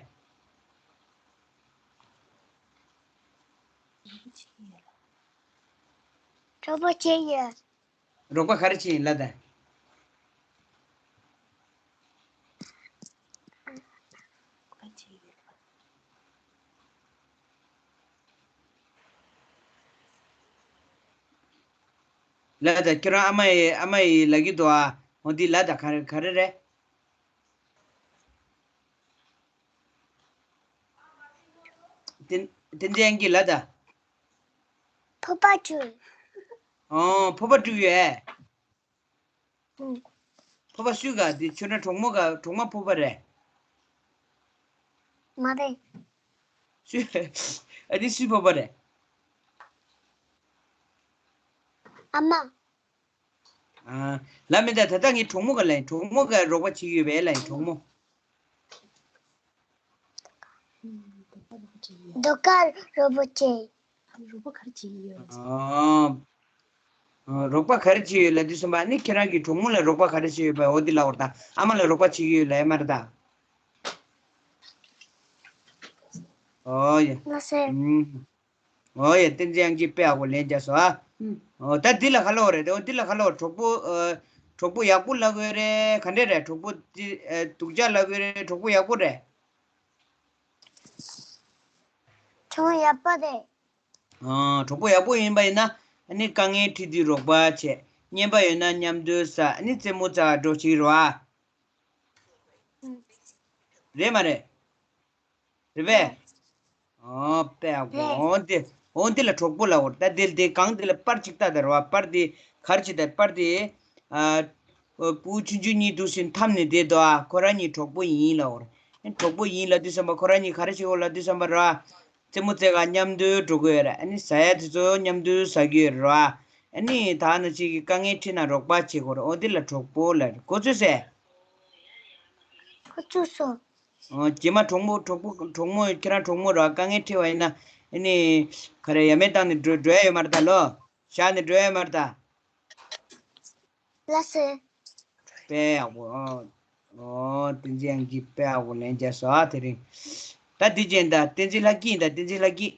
གྲོགས་པོ་བྱེད་ཡོད། རོགས་པ་ག་རེ་བྱེད་ཡིན་ལབ་དང་། ལབ་དང་། ཁྱོད་རང་ཨ་མ་ཡི་ཨ་མ་ཡི་ལབ་ཀྱི་འདུག་ཨ། འོ་འདི་ལབ་དང་། ག་རེ་ག་རེ་རེད། བསྟན་བསྟན་འཛིན་དབྱངས་སྐྱིད་ལབ་དང་། ཕོར་པ་བཀྲུས། ཨོ། ཕོར་པ་བཀྲུས་ཡོད། ཨུ། ཕོར་པ་སུའི་ག་འདི་ཁྱོད་རང་གྲོགས་མོ་ག་གྲོགས་མོ་ཕོར་པ་རེད། མ་རེད། སུའི། ཨ་འདི་སུའི་ཕོར་པ་རེད། ཨ་མ། ཨ། ལབ་མི་འདུག་ད་ལྟ་ངས་གྲོགས་མོ་ག་ལབ་ཡིན། གྲོགས་མོ་ག་རོགས་པ་བྱེད་ཀྱི་ཡོད་པས་ལབ་ཡིན། གྲོགས་མོ། རྡོ་དཀར་རོགས་པ་བྱེད། རོགས་པ་ག་རེ་བྱེད་ཀྱི་ཡོད་ལབ་ཟེར། ཨ། ཨ། རོགས་པ་ག་རེ་བྱེད་ཀྱི་ཡོད་ལབ་དུས་ཙམ་པ་ནི་ཁྱེད་རང་གིས་གྲོགས་མོ་ལ་རོགས་པ་ག་རེ་བྱེད་ཀྱི་ཡོད་པ་འོ་འདི་ལབ་དགོས་རེད་ད། ཨ་མ་ལ་རོགས་པ་བྱེད་ཀྱི་ཡོད་ལབ་ཡ་མ་རེད་ད། ཨོ་ཡ། ལགས་སེ། ཨུམ། ཨོ་ཡ། བསྟན་འཛིན་དབྱངས་སྐྱིད་དཔེ་ཡག་པོ་ལན་རྒྱག་སོང་ཨ། ཨུམ། ཨོ་ད་འདི་ལ་ག་ལབ་དགོས་རེད། འོ་འདི་ལ་ག་ལབ་དགོས། གྲོགས་པོ། ཨ། གྲོགས་པོ་ཡག་པོ་ལབ་དགོས་རེད། ག་འདྲས་རེད། གྲོགས་པོ་འདི། ཨ། སྡུག་ཅག་ལབ་དགོས་རེད། གྲོགས་པོ་ཡག་པོ་རེད། གྲོགས་པོ་ཡག་པོ་རེད། ཨ། གྲོགས་པོ་ཡག་པོ་ཡིན་པ་ཡིན་ན་ཨ་ནི་དཀའ་ངལ་འཕྲད་དུས་རོགས་པ་བྱེད། རྔན་པ་ཡོད་ན་མཉམ་དུ་ཟ། ཨ་ནི་རྩེད་མོ་རྩེ་འགྲོ་བྱེད་རོགས་ཨ། རེད་མ་རེད། རེད་པས། ཨོ་དཔེ་ཡག་པོ། རེད། འོ་འདི། འོ་འདི་ལ་གྲོགས་པོ་ལབ་དགོས་རེད། ད་འདི་འདི་གང་འདི་ལ་པར་གཅིག་ལྟ་དང་རོགས་ཨ། པར་འདི་ག་རེ་བྱེད་ད། པར་འདི། ཨ། ཨོ། སྤུ་གུ་ཆུང་ཆུང་གཉིས་འདུག་སེ་འཐམ་ནས་བསྡད་འདུག་ཨ། ཁོ་རང་གཉིས་གྲོགས་པོ་ཡིན་ལབ་དགོས་རེད། གྲོགས་པོ་ཡིན་ལབ་དུས་ཙམ་པ་ཁོ་རང་གཉིས་ག་རེ་བྱེད་དགོས་ལབ་དུས་ཙམ་པ་ར། རྩེད་མོ་རྩེ་ག་མཉམ་དུ་འགྲོ་གི་ཡོད་རེད། ཨ་ནི་ཟ་ཡ་དེ་ཚོ་མཉམ་དུ་ཟ་གི་ཡོད་རེད་ར། ཨ་ནི་ད་ནང་བཞིན་གྱི་དཀའ་ངལ་འཕྲད་ན་རོགས་པ་བྱེད་དགོས་རེད། འོ་དེ་ལ་གྲོགས་པོ་ལབ་རེད། གོ་ཚོད་སོང་། གོ་ཚོད་སོང་། ཨོ། རྗེས་མ་གྲོགས་མོ་གྲོགས་པོ་གྲོགས་མོ་ཁྱེད་རང་གྲོགས་མོ་ར་དཀའ་ངལ་འཕྲད་པ་ཡིན་ན་ཨ་ནི་ག་རེ་ཡ་མེད་བཏང་ནས་འགྲོ་འགྲོ་ཡ་ཡོད་མ་རེད་ད། ལོ་བཞག་ནས་འགྲོ་ཡ་ཡོད་མ་རེད་ད། ལགས་སེ། དཔེ་ཡག་པོ། ཨོ། ཨོ། བསྟན་འཛིན་དབྱངས་སྐྱིད་དཔེ་ཡག་པོ་ལན་རྒྱག་སོང་ཨ། དེ་རིང་། ད་འདི་བྱས་ད་བསྟན་འཛིན་ལྷ་སྐྱིད་ཡིན་ད། བསྟན་འཛིན་ལྷ་སྐྱིད།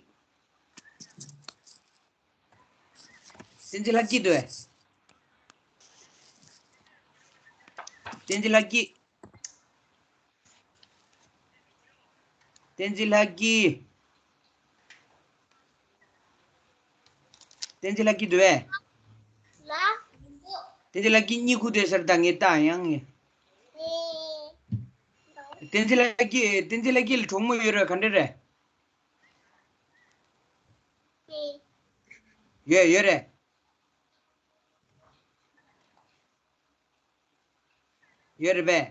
བསྟན་འཛིན་ལྷ་སྐྱིད་འདུག་གས། བསྟན་འཛིན་ལྷ་སྐྱིད། བསྟན་འཛིན་ལྷ་སྐྱིད། བསྟན་འཛིན་ལྷ་སྐྱིད་འདུག་གས། ལ། བསྟན་འཛིན་ལྷ་སྐྱིད་གཉིད་ཁུག་བསྡད་ས་རེད་ད། ངས་བལྟས་ཡང་ངས། བསྟན་འཛིན་ལྷ་སྐྱིད། བསྟན་འཛིན་ལྷ་སྐྱིད་ལ་གྲོགས་མོ་ཡོད་རེད། ག་འདྲ་རེད། ཡོད་ཡོད་རེད། ཡོད་རེད་པས།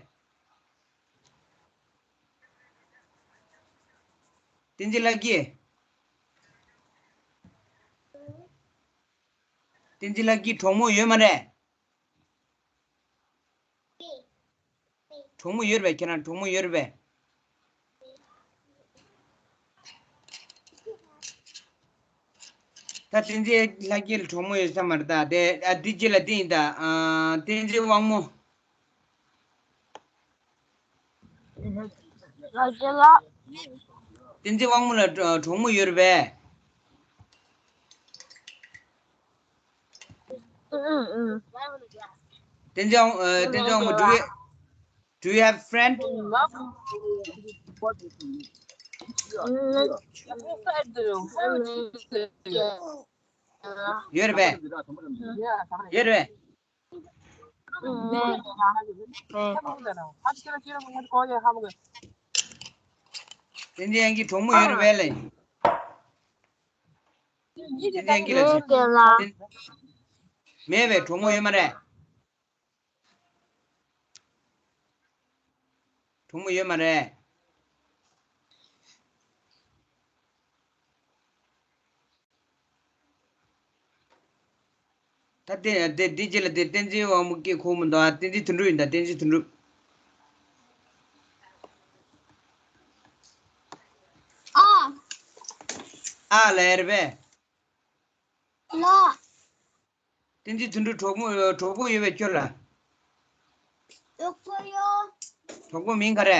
བསྟན་འཛིན་ལྷ་སྐྱིད། བསྟན་འཛིན་ལྷ་སྐྱིད་གྲོགས་མོ་ཡོད་མ་རེད། གྲོགས་མོ་ཡོད་རེད་པས། ཁྱེད་རང་གྲོགས་མོ་ཡོད་རེད་པས། ད་བསྟན་འཛིན་ལྷ་སྐྱིད་ལ་གྲོགས་མོ་ཡོད་ས་མ་རེད་ད། དེ་ཨ་འདི་རྗེས་ལ་འདི་ཡིན་ད། ཨ། བསྟན་འཛིན་དབང་མོ། ལགས་སོ་ལགས། བསྟན་འཛིན་དབང་མོ་ལ་གྲོགས་མོ་ཡོད་རེད་པས། ཨུ་ཨུ་ཨུ། བསྟན་འཛིན་དབང་ཨ། བསྟན་འཛིན་དབང་མོ། Do you, do you have friend? ཡོད་རེད་པས། ཡོད་རེད་པས། བསྟན་འཛིན་དབྱངས་སྐྱིད་གྲོགས་མོ་ཡོད་རེད་པས་ལགས། བསྟན་འཛིན་དབྱངས་སྐྱིད་ལགས། མེད་པས། གྲོགས་མོ་ཡོད་མ་རེད། གྲོགས་མོ་ཡོད་མ་རེད། ད་དེ་དེ་དེ་རྗེས་ལ་དེ་བསྟན་འཛིན་དབང་མོ་སྐད་གོ་མི་འདུག་ཨ། བསྟན་འཛིན་དོན་གྲུབ་ཡིན་ད། བསྟན་འཛིན་དོན་གྲུབ། ཨ། ཨ་ལ་ཡར་བས། ལ། བསྟན་འཛིན་དོན་གྲུབ་གྲོགས་མོ་གྲོགས་པོ་ཡོད་པས་ཁྱོད་ལ། གྲོགས་པོ་ཡོད། གྲོགས་པོ་མིང་ག་རེ།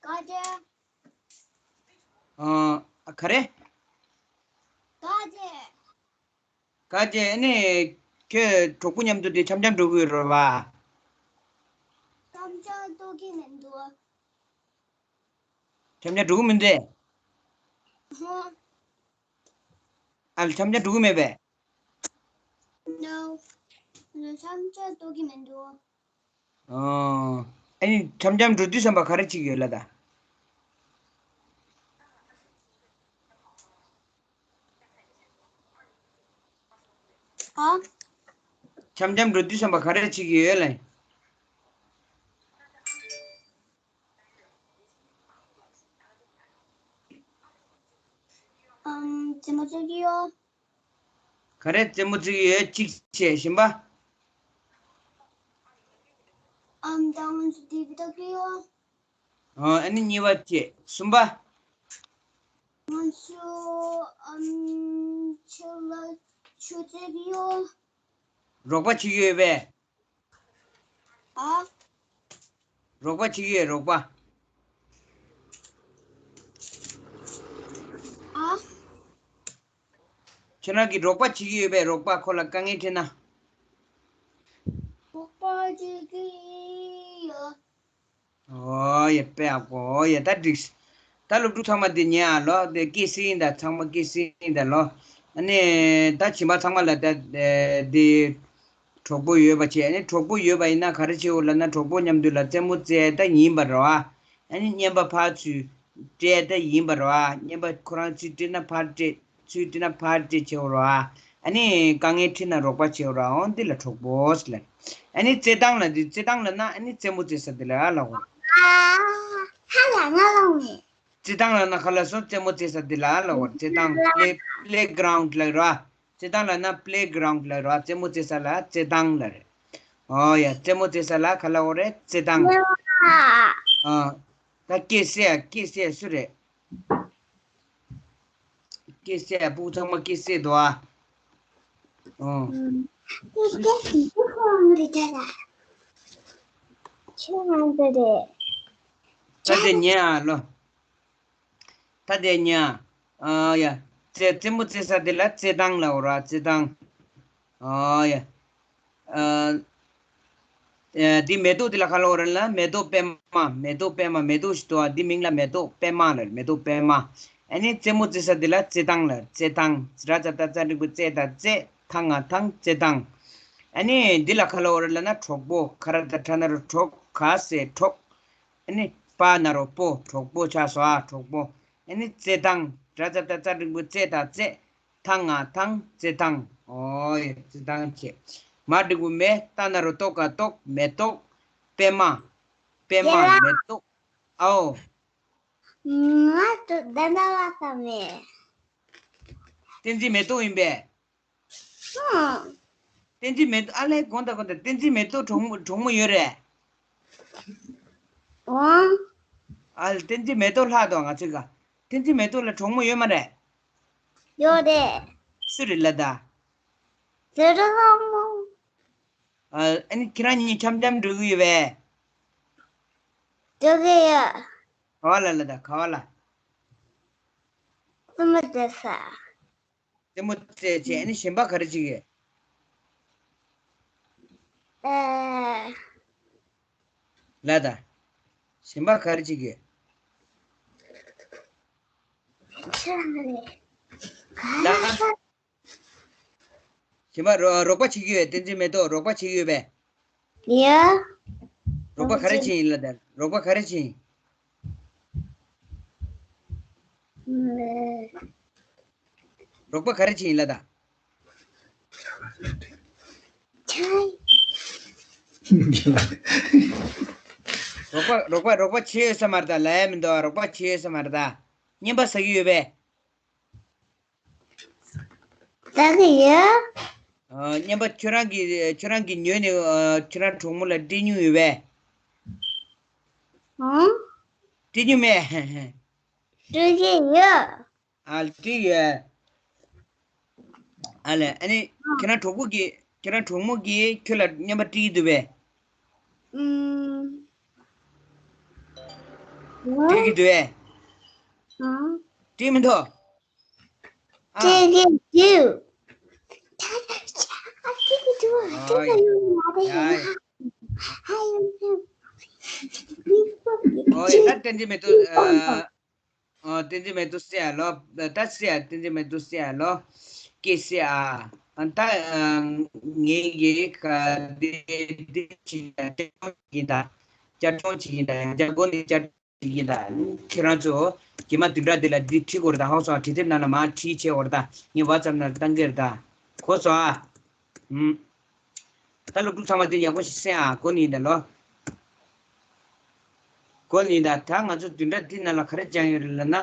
དཀར་རྗེ། ཨ། ག་རེ། དཀར་རྗེ། དཀར་རྗེ། ཨ་ནི་ཁྱོད་གྲོགས་པོ་མཉམ་དུ་དེ་འཆམ་འཆམ་འགྲོ་གི་ཡོད་རེད་པ། འཆམ་འཆམ་འགྲོ་གི་མི་འདུག་འཆམ་འཆམ་འགྲོ་གི་མི་འདུག་ཧོ། ཨ་ལ་འཆམ་འཆམ་འགྲོ་གི་མེད་པས། No. འཆམ་འཆམ་འགྲོ་གི་མི་འདུག་ཨོ། ཨ་ནི་འཆམ་འཆམ་འགྲོ་དུས་ཙམ་པ་ག་རེ་བྱེད་ཀྱི་ཡོད་ལ་ད། ཨ། འཆམ་འཆམ་འགྲོ་དུས་ཙམ་པ་ག་རེ་བྱེད་ཀྱི་ཡོད་ལ། ཨམ། རྩེད་མོ་རྩེ་གི་ཡོད། ག་རེ་རྩེད་མོ་རྩེ་གི་ཡོད། གཅིག་བྱས། གཞན་པ། ཨམ། ད་ང་ཚོ་ཊི་ཝི་ལྟ་གི་ཡོད། ཨ། ཨ་ནི་གཉིས་པ་བྱས། གསུམ་པ། ང་ཚོ་ཨམ། ཆུ་ལ་ཆུ་རྩེ་གི་ཡོད། རོགས་པ་བྱེད་ཀྱི་ཡོད་པས། ཨ། རོགས་པ་བྱེད་ཀྱི་ཡོད། རོགས་པ། ཨ། ཁྱེད་རང་གིས་རོགས་པ་བྱེད་ཀྱི་ཡོད་པས། རོགས་པ། ཁོ་ལ་དཀའ་ངལ་འཕྲད་ན། རོགས་པ་བྱེད་ཀྱི་ཡོད། ཨོ་ཡ། དཔེ་ཡག་པོ། ཨོ་ཡ། ད་འགྲིག་ད་སློབ་ཕྲུག་ཚང་མ་དེ་ཉན་ཨ་ལོ། དེ་སྐད་གསལ་ཡིན་ད། ཚང་མ་སྐད་གསལ་ཡིན་ད་ལོ། ཨ་ནི་ད་གཞན་པ་ཚང་མ་ལ་ད་དེ་གྲོགས་པོ་ཡོད་པ་བྱས། ཨ་ནི་གྲོགས་པོ་ཡོད་པ་ཡིན་ན་ག་རེ་བྱེད་འོ་ལབ་ན། གྲོགས་པོ་མཉམ་དུ་ལ་རྩེད་མོ་རྩེ་ད་ཡིན་པ་རེད་བ། ཨ་ནི་རྔན་པ་ཕར་ཚུར་སྤྲད་ད་ཡིན་པ་རེད་བ། རྔན་པ་ཁོ་རང་ཚུར་སྤྲད་ན་ཕར་སྤྲད། ཚུར་སྤྲད་ན་ཕར་སྤྲད་བྱེད་འོ་རེད་བ། ཨ་ནི་དཀའ་ངལ་འཕྲད་ན་རོགས་པ་བྱེད་འོ་རེད་བ། འོ་འདི་ལ་གྲོགས་པོ་ཟེར་ལབ། ཨ་ནི་རྩེད་ཐང་ལ། འདི་རྩེད་ཐང་ལབ་ན་ཨ་ནི་རྩེད་མོ་རྩེ་ས་འདི་ལ་ལབ་འོ། ཨ། ཧ་ལ་ང་ལ་ངེ། རྩེད་ཐང་ལབ་ན་ག་ལ་སོང་། རྩེད་མོ་རྩེ་ས་འདི་ལ་ལབ་འོ། རྩེད་ཐང་། པི་ལེ། པི་ལེ་གི་རའུན་ཌི་ལབ་རེད་བ། རྩེད་ཐང་ལབ་ན་པི་ལེ་གི་རའུན་ཌི་ལབ་རེད་བ། རྩེད་མོ་རྩེ་ས་ལ་རྩེད་ཐང་ལབ་རེད། ཨོ་ཡ། རྩེད་མོ་རྩེ་ས་ལ་ག་ལབ་འོ་རེད། རྩེད་ཐང་། ཨ། ད་སྐད་གསལ་ཡ། སྐད་གསལ་ཡ་སུ་རེད། སྐད་གསལ་ཡ། ཕྲུ་གུ་ཚང་མ་སྐད་གསལ་འདུག་ཨ། ཨོ། ད་དེ་ཉན་ཨ་ལོ། ད་དེ་ཉན་ཨ། ཨ་ཡ། རྩེད། རྩེད་མོ་རྩེ་ས་དེ་ལ་རྩེད་ཐང་ལབ་འོ་ར། རྩེད་ཐང་། ཨ་ཡ། ཨ། ཨ། འདི་མེ་ཏོག་འདི་ལ་ག་ལབ་འོ་ར་ལབ་ན། མེ་ཏོག་པད་མ། མེ་ཏོག་པད་མ། མེ་ཏོག་ཞིག་འདུག་ཨ། འདི་མིང་ལ་མེ་ཏོག་པད་མ་ལབ། མེ་ཏོག་པད་མ། ཨ་ནི་རྩེད་མོ་རྩེ་ས་འདི་ལ་རྩེད་ཐང་ལབ། རྩེད་ཐང་། ར་ཙ་ཏ་ཙ་འགྲེང་བུ་རྩེ་ད་རྩེད། ཐ་ང་ཐང་། རྩེད་ཐང་། ཨ་ནི་འདི་ལ་ག་ལབ་འོ་ར་ལབ་ན་གྲོགས་པོ། ཁ་ར་ད་ཁྲ་ན་རོ་གྲོགས། ག་ས་གྲོགས། ཨ་ནི་པ་ན་རོ་པོ། གྲོགས་པོ་ཆགས་སོང་ཨ། གྲོགས་པོ། ཨ་ནི་རྩེད་ཐང་། ར་ཙ་ཏ་ཙ་འགྲེང་བུ་རྩེ་ད་རྩེད། ཐ་ང་ཐང་། རྩེད་ཐང་། ཨོ་ཡ། རྩེད་ཐང་བྱས། མ་འགྲེང་བུ་མེ། ཏ་ན་རོ་ཏོ་ག་ཏོག་མེ་ཏོག་པད་མ། པད་མ། ཡ། མེ་ཏོག་ཨའོ། ང་ཚོ་འདི་ན་ལ་ས་མེད། བསྟན་འཛིན་མེ་ཏོག་ཡིན་པས། ཧུམ། བསྟན་འཛིན་མེ་ཏོག་ཨ་ལས་དགོངས་དག་དགོངས་དག་བསྟན་འཛིན་མེ་ཏོག་གྲོགས་མོ་གྲོགས་མོ་ཡོད་རེད། འོང་། ཨ་ལས་བསྟན་འཛིན་མེ་ཏོག་ལྷག་འདུག་ང་ཚོའི་ག་བསྟན་འཛིན་མེ་ཏོག་ལ་གྲོགས་མོ་ཡོད་མ་རེད། ཡོད་རེད། སུ་རེད་ལ་ད། ཟེར་རོ་ལྷ་མོ། ཨ་ཨ་ནི་ཁྱེད་རང་གཉིས་འཆམ་འཆམ་འགྲོ་གི་ཡོད་པས། འགྲོ་གི་ཡོད། ག་བ་ལ་ལ་ད་ག་བ་ལ། རྩེད་མོ་རྩེ་ས། རྩེད་མོ་རྩེ་བྱས་ཨ་ནི་གཞན་པ་ག་རེ་བྱེད་ཀྱི་ཡོད། ཨེ། ལ་ད། གཞན་པ་ག་རེ་བྱེད་ཀྱི་ཡོད། ཁྱེད་རང་ལ། ལ། གཞན་པ་རོ་རོགས་པ་བྱེད་ཀྱི་ཡོད། བསྟན་འཛིན་མེ་ཏོག་རོགས་པ་བྱེད་ཀྱི་ཡོད་པས། ཡ། རོགས་པ་ག་རེ་བྱེད་ཡིན་ལ་ད། རོགས་པ་ག་རེ་བྱེད་ཡིན། རོགས་པ་ག་རེ་བྱེད་ཡིན་ལ་ད། རོགས་པ་རོགས་པ་རོགས་པ་བྱེད་ཡོད་ས་མ་རེད་ད། ལ་ཡ་མི་འདུག་རོགས་པ་བྱེད་ཡོད་ས་མ་རེད་ད། རྔན་པ་ཟ་གི་ཡོད་པས། ཟ་གི་ཡོད། ཨ། རྔན་པ་ཁྱོད་རང་གི་ཁྱོད་རང་གི་ཉོས་ནས་ཨ། ཁྱོད་རང་གྲོགས་མོ་ལ་སྤྲད་མྱོང་ཡོད་པས། ཨང་། སྤྲད་མྱོང་མེད། སྤྲད་ཀྱི་ཡོད། ཨ་ལ་སྤྲད་ཡོད། ཨ་ལས་ཨ་ནི་ཁྱོད་རང་གྲོགས་པོ་གི་ཁྱོད་རང་གྲོགས་མོ་གིས་ཁྱོད་ལ་རྔན་པ་སྤྲད་ཀྱི་འདུག་པས། ཨུམ། སྤྲད་ཀྱི་འདུག་པས། ཨང་། སྤྲད་མི་འདུག་ཨ། སྤྲད་ཀྱི་འདུག་ཨ་ཡ། ཨོ་ཡ། ད་བསྟན་འཛིན་མེ་ཏོག་ཨ། ཨ། བསྟན་འཛིན་མེ་ཏོག་སེ་ཨ་ལོ། ད་སེ་ཨ། བསྟན་འཛིན་མེ་ཏོག་སེ་ཨ་ལོ། ཀེ་སེ་ཨ། ཨ། ད་ཨ། ངའི་གི་ག་དེ་དེ་ཅི་ཡིན་ད། བཅའ་ཁྲིམས་ཅི་ཡིན་ད། བཅའ་ཁྲིམས་ཅི་ཡིན་ད། ཁྱེད་རང་ཚོ་རྗེས་མ་བདུན་ཕྲག་འདི་ལ་འདི་ཁྲིད་དགོས་རེད་ད། ཧང་སང་བྲིས་དེབ་ནང་ལ་མར་བྲིས་བྱས་འོ་རེད་ད། ངས་ཝ་ཙབ་ནང་བཏང་གི་རེད་ད། གོ་སོང་ཨ། ཧུམ། ད་སློབ་ཕྲུག་ཚང་མ་འདི་ཡག་པོ་ཞིག་གསན་ཨ། གོ་ནི་ཡིན་ད་ལོ། གོ་ནི་ཡིན་ད། ད་ང་ཚོ་བདུན་ཕྲག་འདི་ནང་ལ་ག་རེ་སྦྱངས་ཡོད་རེད་ལབ་ན།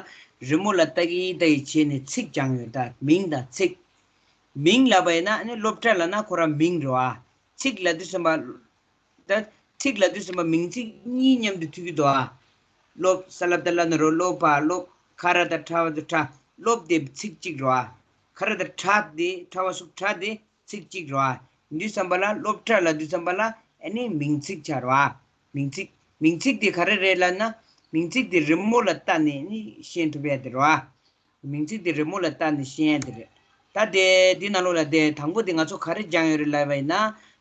རི་མོ་ལ་ལྟ་གི་ལྟ་གི་བྱས་ནས་ཚིག་སྦྱངས་ཡོད་ད། མིང་དང་ཚིག་མིང་ལབ་པ་ཡིན་ན་ཨ་ནི་སློབ་གྲྭ་ལབ་ན་ཁོ་རང་མིང་རེད་བ། ཚིག་ལབ་དུས་ཙམ་པ། ད་ཚིག་ལབ་དུས་ཙམ་པ་མིང་ཚིག་གཉིས་མཉམ་དུ་ཐུག་གི་འདུག་ཨ། སློབ། ས་ལ་བཏགས་སླ་ན་རོ། སློབ་པ། སློབ། ཁ་ར་བཏགས་ཁྲ་བ་ཏུ་ཁྲ། སློབ་དེ་ཚིག་གཅིག་རེད་བ། ཁ་ར་བཏགས་ཁྲ་དེ་ཁྲ་བ་ཚུགས་ཁྲ་དེ་ཚིག་གཅིག་རེད་བ། ཡིན་དུས་ཙམ་པ་ལ་སློབ་གྲྭ་ལབ་དུས་ཙམ་པ་ལ་ཨ་ནི་མིང་ཚིག་ཆགས་རེད་བ། མིང་ཚིག་མིང་ཚིག་དེ་ག་རེ་རེད་ལབ་ན། མིང་ཚིག་དེ་རི་མོ་ལ་བལྟས་ནས་ཨ་ནི་ཤེས་ཐུབ་ཡ་དེ་རེད་བ། མིང་ཚིག་དེ་རི་མོ་ལ་བལྟས་ནས་ཤེས་ཡ་དེ་རེད། ད་དེ་འདི་ནང་ལོགས་ལ་དེ་དང་པོ་དེ་ང་ཚོ་ག་རེ་སྦྱངས་ཡོད་རེད་ལབ་པ་ཡིན་ན།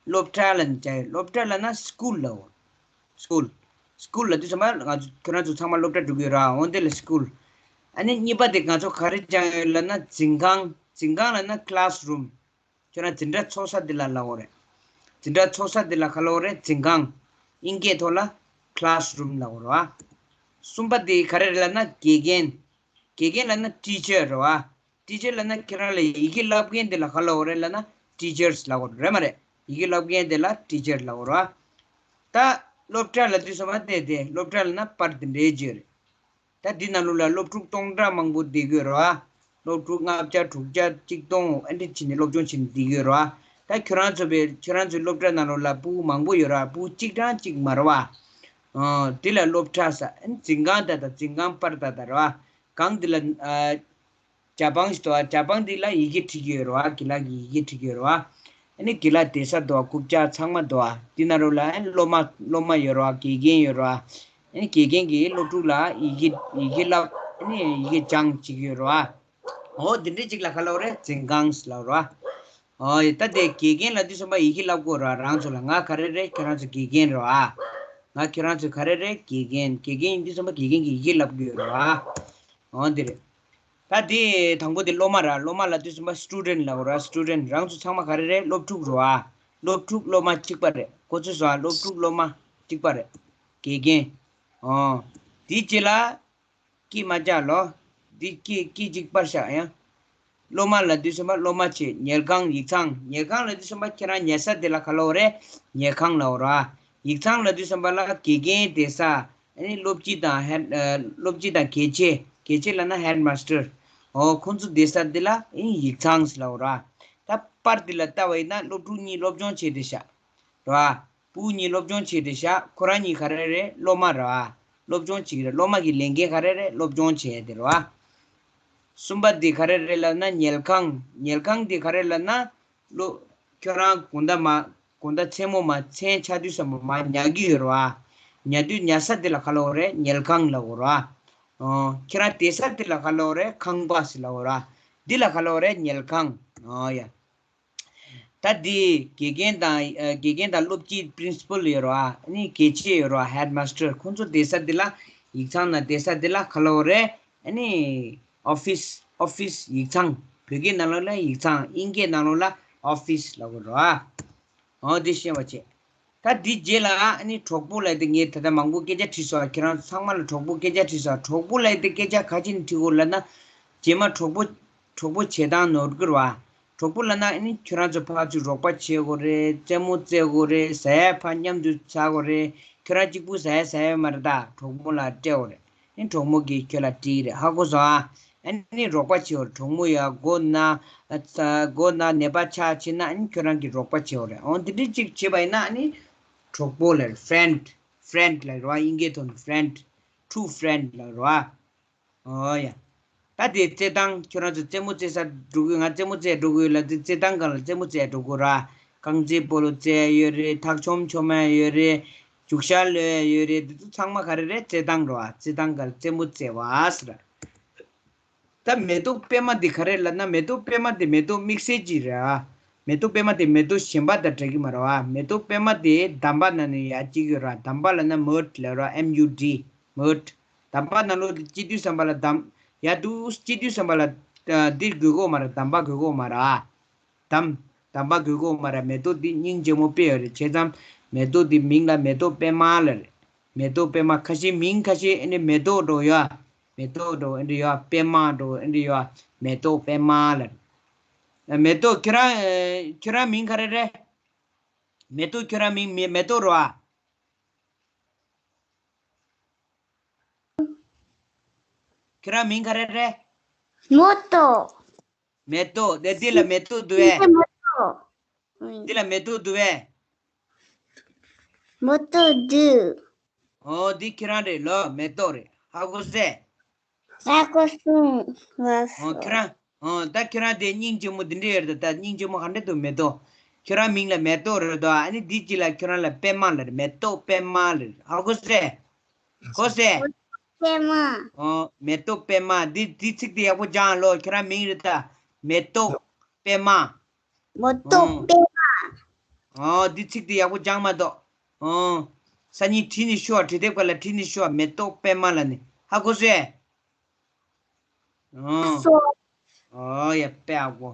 སློབ་གྲྭ་ལབ་ནས་སྦྱངས་ཡོད། སློབ་གྲྭ་ལབ་ན་སི་ཀུལ་ལབ་འོ། སི་ཀུལ། སི་ཀུལ་ལབ་དུས་ཙམ་པ་ང་ཚོ་ཁྱོད་རང་ཚོ་ཚང་མ་སློབ་གྲྭ་འགྲོ་གི་ཡོད་ར། འོ་དེ་ལ་སི་ཀུལ། ཨ་ནི་གཉིས་པ་དེ་ང་ཚོ་ག་རེ་སྦྱངས་ཡོད་ལབ་ན་འཛིན་ཁང་། འཛིན་ཁང་ལབ་ན་ཁི་ལ་སི་རུམ། ཁྱོད་རང་འཛིན་གྲྭ་ཚོགས་ས་འདི་ལ་ལབ་འོ་རེད། འཛིན་གྲྭ་ཚོགས་ས་འདི་ལ་ག་ལབ་འོ་རེད། འཛིན་ཁང་། དབྱིན་སྐད་ཐོག་ལ་ཁི་ལ་སི་རུམ་ལབ་འོ་ར། གསུམ་པ་དེ་ག་རེ་རེད་ལབ་ན་དགེ་རྒན། དགེ་རྒན་ལབ་ན་ཊི་ཅར་རེད་བ། ཊི་ཅར་ལབ་ན་ཁྱེད་རང་ལ་ཡི་གེ་བསླབ་མཁན་དེ་ལ་ག་ལབ་འོ་རེད་ལབ་ན་ཊི་ཅར་སི་ལབ་འོ་རེད་མ་རེད། ཡི་གེ་བསླབ་མཁན་དེ་ལ་ཊི་ཅར་ལབ་འོ་རེད་བ། ད་སློབ་གྲྭ་ལབ་དུས་ཙམ་པ་དེ་དེ་སློབ་གྲྭ་ལབ་ན་པར་དེ་འདྲའི་བརྗོད་རེད། ད་འདི་ནང་ལོགས་ལ་སློབ་ཕྲུག་སྟོང་ཕྲག་མང་པོ་བསྡད་ཀྱི་ཡོད་རེད་བ། སློབ་ཕྲུག་ལྔ་བརྒྱ་དྲུག་བརྒྱ་གཅིག་སྟོང་ཨ་འདྲ་བྱས་ནས་སློབ་སྦྱོང་བྱས་ནས་བསྡད་ཀྱི་ཡོད་རེད་བ། ད་ཁྱོད་རང་ཚོ་བའི་ཁྱོད་རང་ཚོའི་སློབ་གྲྭ་ནང་ལོགས་ལ་ཕྲུ་གུ་མང་པོ་ཡོད་རེད་བ། ཕྲུ་གུ་གཅིག་གྲངས་གཅིག་མ་རེད་བ། ཨ། འདི་ལ་སློབ་གྲྭ་ཟེར། ཨ་ནི་འཛིན་ཁང་ད་ད་འཛིན་ཁང་པར་ད་ད་རེད་བ། སྒང་འདི་ལ་ཨ། ཇ་པང་ཞིག་འདུག་བ། ཇ་པང་འདི་ལ་ཡི་གེ་བྲིས་ཀྱི་ཡོད་རེད་བ། དགེ་ལགས་ཀྱིས་ཡི་གེ་བྲིས་ཀྱི་ཡོད་རེད་བ། ཨ་ནི་དགེ་ལགས་བསྡད་ས་འདུག་བ། རྐུབ་བཀྱག་ཚང་མ་འདུག་བ། འདི་ནང་ལོགས་ལ་ཨ་ནི་སློབ་མ་སློབ་མ་ཡོད་རེད་བ། དགེ་རྒན་ཡོད་རེད་བ། ཨ་ནི་དགེ་རྒན་གྱིས་སློབ་ཕྲུག་ལ་ཡི་གེ་ཡི་གེ་བསླབ། ཨ་ནི་ཡི་གེ་སྦྱང་བྱེད་ཀྱི་ཡོད་རེད་བ། འོ་འདི་འདྲའི་ཅིག་ལ་ག་ལབ་རེད། འཛིན་ཁང་ལབ་རེད་བ། ཨོ་ཡ། ད་དེ་དགེ་རྒན་ལབ་དུས་ཙམ་པ་ཡི་གེ་བསླབ་དགོས་ར། རང་ཚོ་ལ། ང་ག་རེ་རེད། ཁྱེད་རང་ཚོ་དགེ་རྒན་རེད་བ། ང་ཁྱེད་རང་ཚོ་ག་རེ་རེད། དགེ་རྒན། དགེ་རྒན་ཡིན་དུས་ཙམ་པ་དགེ་རྒན་གྱིས་ཡི་གེ་བསླབ་དགོས་རེད་བ། ཨོ་འདི་རེད། ད་དེ་དང་པོ་དེ་སློབ་མ་ར། སློབ་མ་ལབ་དུས་ཙམ་པ་སི་ཊུ་ཌེན་ཊི་ལབ་ར། སི་ཊུ་ཌེན་ཊི། རང་ཚོ་ཚང་མ་ག་རེ་རེད། སློབ་ཕྲུག་རེད་བ། སློབ་ཕྲུག་སློབ་མ་གཅིག་པ་རེད། གོ་ཚོད་སོང་ཨ། སློབ་ཕྲུག་སློབ་མ་གཅིག་པ་རེད། དགེ་རྒན། ཨོ། དེའི་རྗེས་ལ། སྐད་མ་རྒྱག་ལོ། འདི་སྐད་སྐད་ཅིག་པར་བཞག་ཡང་། སློབ་མ་ལབ་དུས་ཙམ་པ་སློབ་མ་བྱས། ཉལ་ཁང་། ཡིག་ཚང་། ཉལ་ཁང་ལབ་དུས་ཙམ་པ་ཁྱེད་རང་ཉལ་ས་དེ་ལ་ག་ལབ་རེད། ཉལ་ཁང་ལབ་ར། ཡིག་ཚང་ལབ་དུས་ཙམ་པ་ལ་དགེ་རྒན་བསྡད་ས། ཨ་ནི་སློབ་སྤྱི་དང་ཧེཌ་ཨ། སློབ་སྤྱི་དང་གལ་ཆེ། གལ་ཆེ་ལབ་ན་ཧེཌ་མ་སི་ཊར། འོ་ཁོང་ཚོ་བསྡད་ས་དེ་ལ་ཨ་ནི་ཡིག་ཚང་ཟེར་ལབ་ར། ད་པར་དེ་ལ་ལྟ་བ་ཡིན་ན་སློབ་ཕྲུག་གཉིས་སློབ་སྦྱོང་བྱས་བསྡད་ཤག་རེད་བ། ཕྲུ་གུ་གཉིས་སློབ་སྦྱོང་བྱེད་བསྡད་ཤག་ཁོ་རང་གཉིས་ག་རེ་རེད། སློབ་མ་རེད་བ། སློབ་སྦྱོང་བྱེད་ཀྱི་རེད། སློབ་མ་གི་ལས་འགན་ག་རེ་རེད། སློབ་སྦྱོང་བྱེད་ཡ་དེ་རེད་བ། གསུམ་པ་དེ་ག་རེ་རེད་ལབ་ན་ཉལ་ཁང་། ཉལ་ཁང་དེ་ག་རེ་ལབ་ན། སློབ། ཁྱོད་རང་དགོང་དག་མ། དགོང་དག་མཚན་མོ་མ། མཚན་ཆ་དུས་ཙམ་པ་མ་ཉལ་གྱི་ཡོད་རེད་བ། ཉལ་དུས་ཉལ་ས་དེ་ལ་ག་ལབ་དགོས་རེད། ཉལ་ཁང་ལབ་དགོས་རེད་བ། ཨོ། ཁྱེད་རང་བསྡད་ས་དེ་ལ་ག་ལབ་དགོས་རེད། ཁང་པ་ཟེར་ལབ་དགོས་རེད་བ། འདི་ལ་ག་ལབ་དགོས་རེད། ཉལ་ཁང་། ཨོ་ཡ། ད་འདི་དགེ་རྒན་དང་ཨ་དགེ་རྒན་དང་སློབ་སྤྱི་པི་རིན་སི་པལ་ཡོད་རེད་བ། ཨ་ནི་དགེ་ཆེ་ཡོད་རེད་བ། ཧེཌ་མ་སི་ཊར། ཁོང་ཚོ་བསྡད་ས་འདི་ལ་ཡིག་ཚང་ནང་བསྡད་ས་འདི་ལ་ག་ལབ་དགོས་རེད། ཨ་ནི་ཨོ་ཕི་སི། ཨོ་ཕི་སི་ཡིག་ཚང་། བོད་སྐད་ནང་ལོགས་ལ་ཡིག་ཚང་། དབྱིན་སྐད་ནང་ལོགས་ལ་ཨོ་ཕི་སི་ལབ་དགོས་རེད་བ། ཨོ་འདི་ཤེས་པ་བྱེད། ད་འདི་རྗེས་ལ་ཨ་ནི་གྲོགས་པོ་ལབ་དེ། ངས་ད་ལྟ་མང་པོ་སྐད་ཆ་དྲིས་སོང་། ཁྱེད་རང་ཚང་མ་ལ་གྲོགས་པོ་སྐད་ཆ་དྲིས་སོང་། གྲོགས་པོ་ལབ་དེ་སྐད་ཆ་ག་ཅི་ནས་དྲིས་དགོས་ལབ་ན། རྗེས་མ་གྲོགས་པོ་གྲོགས་པོ་བྱེད་སྟངས་ནོར་གི་རེད་བ། གྲོགས་པོ་ལབ་ན་ཨ་ནི་ཁྱོད་རང་ཚོ་ཕར་ཚུར་རོགས་པ་བྱེད་དགོས་རེད། རྩེད་མོ་རྩེ་དགོས་རེད། ཟ་ཡ་ཕར་མཉམ་དུ་ཟ་དགོས་རེད། ཁྱོད་རང་གཅིག་པུ་ཟ་ཡ་ཟ་ཡ་མ་རེད། ད་གྲོགས་པོ་ལ་སྤྲད་དགོས་རེད། ཨ་ནི་གྲོགས་མོ་གིས་ཁྱོད་ལ་སྤྲད་རེད། ཧ་གོ་སོང་ཨ། ཨ་ནི་རོགས་པ་བྱེད་དགོས་རེད། གྲོགས་མོ་ཡ་མགོ་ན། ཨ་མགོ་ན་ནད་པ་ཆགས་བྱས་ན་ཨ་ནི་ཁྱོད་རང་གིས་རོགས་པ་བྱེད་དགོས་རེད། འོ་འདི་འདྲ་ཅིག་བྱས་པ་ཡིན་ན་ཨ་ནི་གྲོགས་པོ་ལབ་རེད། ཕི་རེན་ཌི། ཕི་རེན་ཌི་ལབ་རེད་བ། དབྱིན་སྐད་ཐོག་ནས་ཕི་རེན་ཌི། ཊུ་ཕི་རེན་ཌི་ལབ་རེད་བ། ཨོ་ཡ། ད་དེ་རྩེད་ཐང་། ཁྱོད་རང་ཚོ་རྩེད་མོ་རྩེ་ས་འགྲོ་གི་ཡོད། ང་རྩེད་མོ་རྩེ་འགྲོ་གི་ཡོད་ལབ་དུས་རྩེད་ཐང་སྒང་ལ་རྩེད་མོ་རྩེ་འགྲོ་དགོས་ར། རྐང་རྩེད་སྤོ་ལོ་རྩེ་ཡ་ཡོད་རེད། ཐག་ཆོད་ཆོད་ཡ་ཡོད་རེད། རྒྱུག་ཤར་གློད་ཡ་ཡོད་རེད། འདི་ཚོ་ཚང་མ་ག་རེ་རེད། རྩེད་ཐང་རེད་བ། རྩེད་ཐང་སྒང་ལ་རྩེད་མོ་རྩེ་བ་ཟེར། ད་མེ་ཏོག་པད་མ་འདི་ག་རེ་ལབ་ན། མེ་ཏོག་པད་མ་འདི་མེ་ཏོག་དམིགས་བསལ་ཅིག་རེད་ཨ། མེ་ཏོག་པད་མ་འདི་མེ་ཏོག་གཞན་པ་དང་འདྲ་གི་མ་རེད་བ། མེ་ཏོག་པད་མ་འདི་འདམ་པ་ནང་ནས་ཡར་སྐྱེ་གི་རེད། འདམ་པ་ལབ་ན་མུཌ་ལབ་རེད། ཨེམ་ཡུ་ཌི། མུཌ། འདམ་པ་ནང་ལོགས་འདི་སྐྱེ་དུས་ཙམ་པ་ལ་འདམ། ཡར་འདུག་སྐྱེ་དུས་ཙམ་པ་ལ་ཨ་འདི་དགོས་ཀྱི་ཡོད་མ་རེད། འདམ་པ་དགོས་ཀྱི་ཡོད་མ་རེད་ཨ། འདམ། འདམ་པ་དགོས་ཀྱི་ཡོད་མ་རེད། མེ་ཏོག་འདི་སྙིང་རྗེ་མོ་དཔེ་ཡོད་རེད། བྱས་ཙང་མེ་ཏོག་འདི་མིང་ལ་མེ་ཏོག་པད་མ་ལབ་རེད། མེ་ཏོག་པད་མ། ཁ་ཤས་མིང་ཁ་ཤས་ཨ་ནི་མེ་ཏོག་འདྲ་བོ་ཡོད། མེ་ཏོག་འདྲ་བོ་ཨ་འདྲ་ཡོད། པད་མ་འདྲ་བོ་ཨ་འདྲ་ཡོད། མེ་ཏོག་པད་མ་ལབ། མེ་ཏོག་ཁྱོད་རང་ཨེ་ཁྱོད་རང་མིང་ག་རེ་རེད། མེ་ཏོག་ཁྱོད་རང་མིང་མེ་མེ་ཏོག་རེད་བ། ཁྱོད་རང་མིང་ག་རེ་རེད། མོ་ཏོ། མེ་ཏོག་དེ་འདི་ལ་མེ་ཏོག་འདུག་གས། མེ་ཏོག་འདི་ལ་མེ་ཏོག་འདུག་གས། མེ་ཏོག་འདུག་ཨོ་འདི་ཁྱེད་རང་རེད་ལོ། མེ་ཏོག་རེད། ཧ་གོ་སོང་། ཧ་གོ་སོང་། ཧ་གོ་སོང་། ཨོ་ཁྱེད་རང་། ཨོ་ད་ཁྱེད་རང་དེ་སྙིང་རྗེ་མོ་འདི་འདྲ་ཡོད་རེད། ད་སྙིང་རྗེ་མོ་ག་འདྲ་འདུག་མེ་ཏོག་ཁྱེད་རང་མིང་ལ་མེ་ཏོག་རེད་དོ། ཨ་ནི་འདི་གཅིག་ལ་ཁྱེད་རང་ལ་པད་མ་ལབ་རེད། མེ་ཏོག་པད་མ་ལབ་རེད། ཧ་གོ་སོང་། གོ་སོང་། པད་མ། ཨོ་མེ་ཏོག་པད་མ། འདི་འདི་ཚིག་དེ་ཡག་པོ་སྦྱང་ལོ། ཁྱེད་རང་མིང་རེད་ད། མེ་ཏོག་པད་མ། མེ་ཏོག་ཨོ་པད་མ། ཨོ་འདི་ཚིག་དེ་ཡག་པོ་སྦྱང་མ་གཏོགས། ཨོ། སང་ཉིན་བྲིས་ནས་ཤོག་བྲིས་དེབ་སྒང་ལ་བྲིས་ནས་ཤོག་མེ་ཏོག་པད་མ་ལབ་ནས། ཧ་གོ་སོང་། ཨོ། སོ། ཨོ་ཡ་དཔེ་ཡག་པོ།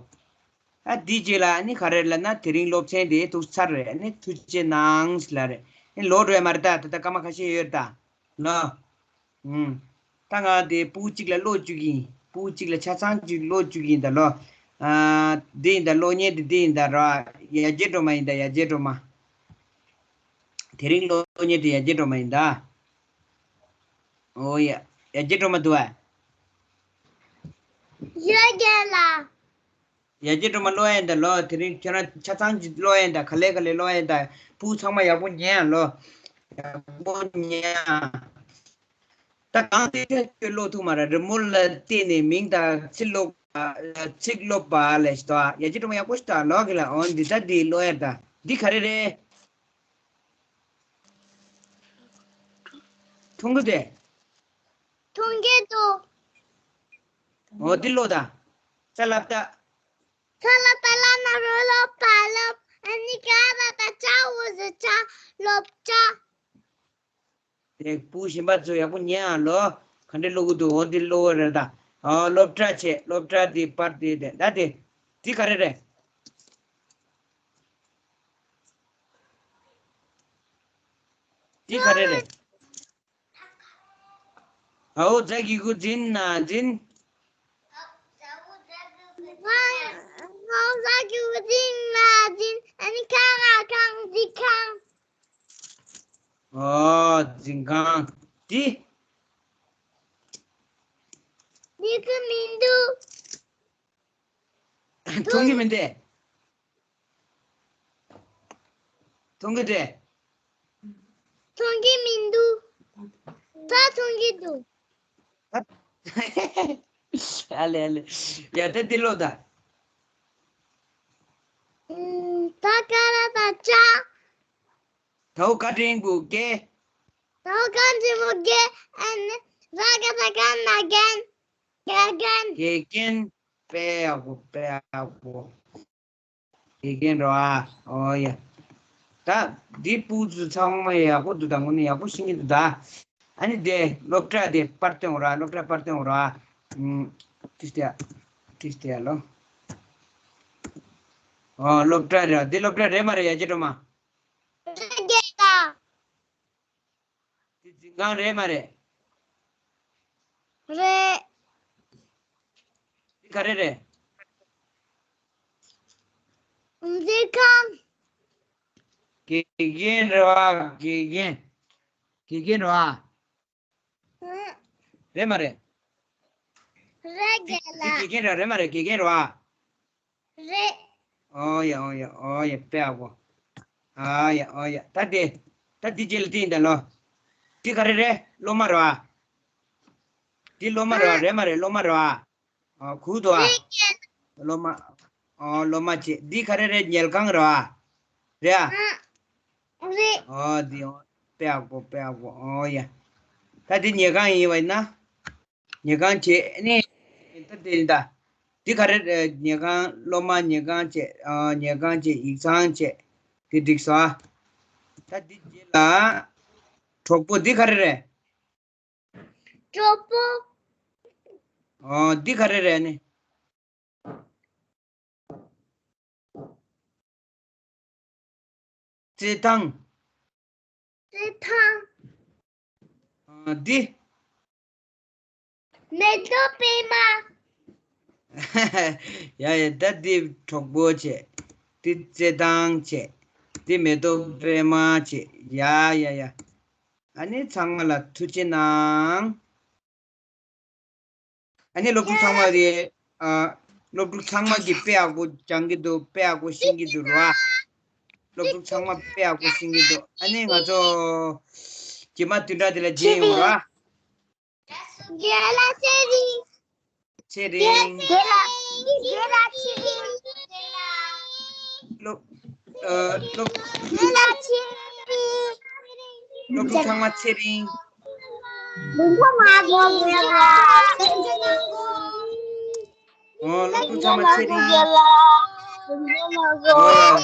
ཨ་འདི་རྗེས་ལ་ཨ་ནི་ག་རེ་ལབ་ན། དེ་རིང་སློབ་ཚན་དེ་ཐུགས་ཚར་རེད། ཨ་ནི་ཐུགས་རྗེ་གནང་ཟེར་ལབ་རེད། ཨ་ནི་ལོག་འགྲོ་ཡ་མ་རེད་ད། ད་ལྟ་སྐར་མ་ཁ་ཤས་ཡོད་ད། ལོ། ཨུམ། ད་ང་དེ་ཕྲུ་གུ་གཅིག་ལ་ཀློག་བཅུག་གི་ཡིན། ཕྲུ་གུ་གཅིག་ལ་ཆ་ཚང་གཅིག་ཀློག་བཅུག་གི་ཡིན་ད་ལོ། ཨ། འདི་ཡིན་ད། གློག་བརྙན་དེ་འདི་ཡིན་ད་ར། ཡ་གྱལ་སྒྲོལ་མ་ཡིན་ད། ཡ་གྱལ་སྒྲོལ་མ། དེ་རིང་གློག་བརྙན་དེ་ཡ་གྱལ་སྒྲོལ་མ་ཡིན་ད། ཨོ་ཡ། ཡ་གྱལ་སྒྲོལ་མ་འདུག་ཨ། ཡ་གྱལ་ལ། ཡ་གྱལ་སྒྲོལ་མ་ཀློག་ཡིན་ད་ལོ། དེ་རིང་ཁྱེད་རང་ཆ་ཚང་གཅིག་ཀློག་ཡིན་ད། ག་ལེ་ག་ལེ་ཀློག་ཡིན་ད། ཕྲུ་གུ་ཚང་མ་ཡག་པོ་ཉན་ཨ་ལོ། ཡག་པོ་ཉན་ཨ། ད་གང་དེ་ཚོ་ཁྱོད་ཀློག་ཐུབ་མ་རེད། རི་མོ་ལ་བལྟས་ནས་མིང་དང་ཚིག་ཀློག་པ། ཚིག་ཀློག་པ་ལས་ཤི་ཏོ། ཡ་གྱལ་སྒྲོལ་མ་ཡག་པོ་ཤི་ཏོ་ལོ་གི་ལ། འོ་འདི་ད་འདི་ཀློག་ཡ་ད། འདི་ག་རེ་རེད། མཐོང་གི་འདུག་མཐོང་གི་འདུག་འོ་འདི་ཀློག་ད། ས་ལ་བཏགས། ས་ལ་བཏགས། བླ་ན་རོ། སློབ་པ་སློབ། ཨ་ནི་ཀ་ར་བཏགས་ཀྲ། འོ་ཟེར་ཀྲ། སློབ་གྲྭ། དེ་ཕྲུ་གུ་གཞན་པ་ཚོ་ཡག་པོ་ཉན་ཨ་ལོ། ག་འདྲས་ཀློག་གི་འདུག་འོ་འདི་ཀློག་གི་རེད་ད། ཨོ་སློབ་གྲྭ་བྱས། སློབ་གྲྭ་དེ་པར་དེ་དེ་ད་དེ། འདི་ག་རེ་རེད། འདི་ག་རེ་རེད། ཨའོ་ཛ་གི་གུ་ཛིན་ན་ཛིན། ང་ང་ཛ་གི་གུ་ཛིན་ན་ཛིན། ཨ་ནི་ཁ་ང་ཁང་ཛི་ཁང་། ཨོ་ཛིན་ཁང་། འདི། འདི་གི་མི་འདུག་མཐོང་གི་མི་འདུག་མཐོང་གི་འདུག་མཐོང་གི་མི་འདུག་ད་མཐོང་གི་འདུག་ཨ་ལེ་ཨ་ལེ། ཡ་ད་འདི་ཀློག་ད། ཨུམ། ད་ཀ་ར་བཏགས་ཀྲ། ད་འོ་ཀ་འགྲེང་བུ་ཀེ། ད་གང་ཅི་མོ་གེ་ཨན་ར་ག་ད་གན་ན་གན། ག་གན། དགེ་རྒན། དཔེ་ཡག་པོ། དཔེ་ཡག་པོ། དགེ་རྒན་རོ་ཨ། ཨོ་ཡ། ད་འདི་སྤུ་ཚུ་ཚང་མ་ཡག་པོ་འདུག་ད་དངོས་གནས་ཡག་པོ་ཤེས་ཀྱི་འདུག་ད། ཨ་ནི་དེ་སློབ་གྲྭ་དེ་པར་སྟོན་རོ་ཨ། སློབ་གྲྭ་པར་སྟོན་རོ་ཨ། ཨུམ། ཏིས་ཏེ་ཡ། ཏིས་ཏེ་ཡ་ལོ། ཨོ་སློབ་གྲྭ་རེད། འདི་སློབ་གྲྭ་རེད་མ་རེད་ཡ་ཅི་སྒྲོལ་མ། རེད་རེད། འདི་འཛིན་ཁང་རེད་མ་རེད། རེད། འདི་ག་རེ་རེད། འཛིན་ཁང་། དགེ་རྒན་རེད་བ། དགེ་རྒན། དགེ་རྒན་རེད་བ། ཨང་། རེད་མ་རེད། རེད་འདི་རྒན་ལགས། འདི་དགེ་རྒན་རེད་རེད་མ་རེད། དགེ་རྒན་རེད་བ། རེད། ཨོ་ཡ་ཨོ་ཡ་ཨོ་ཡ་དཔེ་ཡག་པོ། ཨ་ཡ་ཨོ་ཡ། ད་དེ། ད་འདི་རྗེས་ལ་བལྟས་ཡིན་ད་ལོ། འདི་ག་རེ་རེད། སློབ་མ་རེད་བ། འདི་སློབ་མ་རེད་བ། རེད་མ་རེད། སློབ་མ་རེད་བ། ཨོ་གུ་དོ་ཨ། རེད་རྒན། སློབ་མ། ཨོ་སློབ་མ་བྱས། འདི་ག་རེ་རེད། ཉལ་ཁང་རེད་བ། རེད་ཨ། ཨང་། རེད། ཨོ་འདི་ཨོ་དཔེ་ཡག་པོ། དཔེ་ཡག་པོ། ཨོ་ཡ། ད་འདི་ཉལ་ཁང་ཡིན་བ་ཡིན་ན། ཉལ་ཁང་བྱས་ནས། ད་དེ་ཡིན་ད། འདི་ག་རེ་རེད། ཉལ་ཁང་། སློབ་མ་ཉལ་ཁང་བྱས། ཨ་ཉལ་ཁང་བྱས། ཡིག་ཚང་བྱས། དེ་འགྲིག་སོང་ཨ། ད་འདི་རྗེས་ལ། གྲོགས་པོ་འདི་ག་རེ་རེད། གྲོགས་པོ། ཨོ་འདི་ག་རེ་རེད་ནི། རྩེད་ཐང་། རྩེད་ཐང་། ཨ་འདི། མེ་ཏོག་པད་མ། ཡ་ཡ། ད་འདི་གྲོགས་པོ་བྱས། འདི་རྩེད་ཐང་བྱས། འདི་མེ་ཏོག་པད་མ་བྱས། ཡ་ཡ་ཡ། ཨ་ནི་ཚང་མ་ལ་ཐུགས་རྗེ་གནང་། ཨ་ནི་སློབ་ཕྲུག་ཚང་མ་རེད། ཨ། སློབ་ཕྲུག་ཚང་མ་གིས་དཔེ་ཡག་པོ་སྦྱང་གི་འདུག་དཔེ་ཡག་པོ་ཤེས་ཀྱི་འདུག་ར། སློབ་ཕྲུག་ཚང་མ་དཔེ་ཡག་པོ་ཤེས་ཀྱི་འདུག་ཨ་ནི་ང་ཚོ་རྗེས་མ་བདུན་ཕྲག་དེ་ལ་མཇལ་ཡོང་ར། རྒན་ལགས་ཚེ་རིང་། ཚེ་རིང་། རྒན་ལགས། རྒན་ལགས་ཚེ་རིང་། སློབ། ཨ། སློབ། རྒན་ལགས་ཚེ་རིང་། སློབ་ཕྲུག་ཚང་མ་ཚེ་རིང་། ཨོ། སློབ་ཕྲུག་ཚང་མ་ཚེ་རིང་། ཨོ།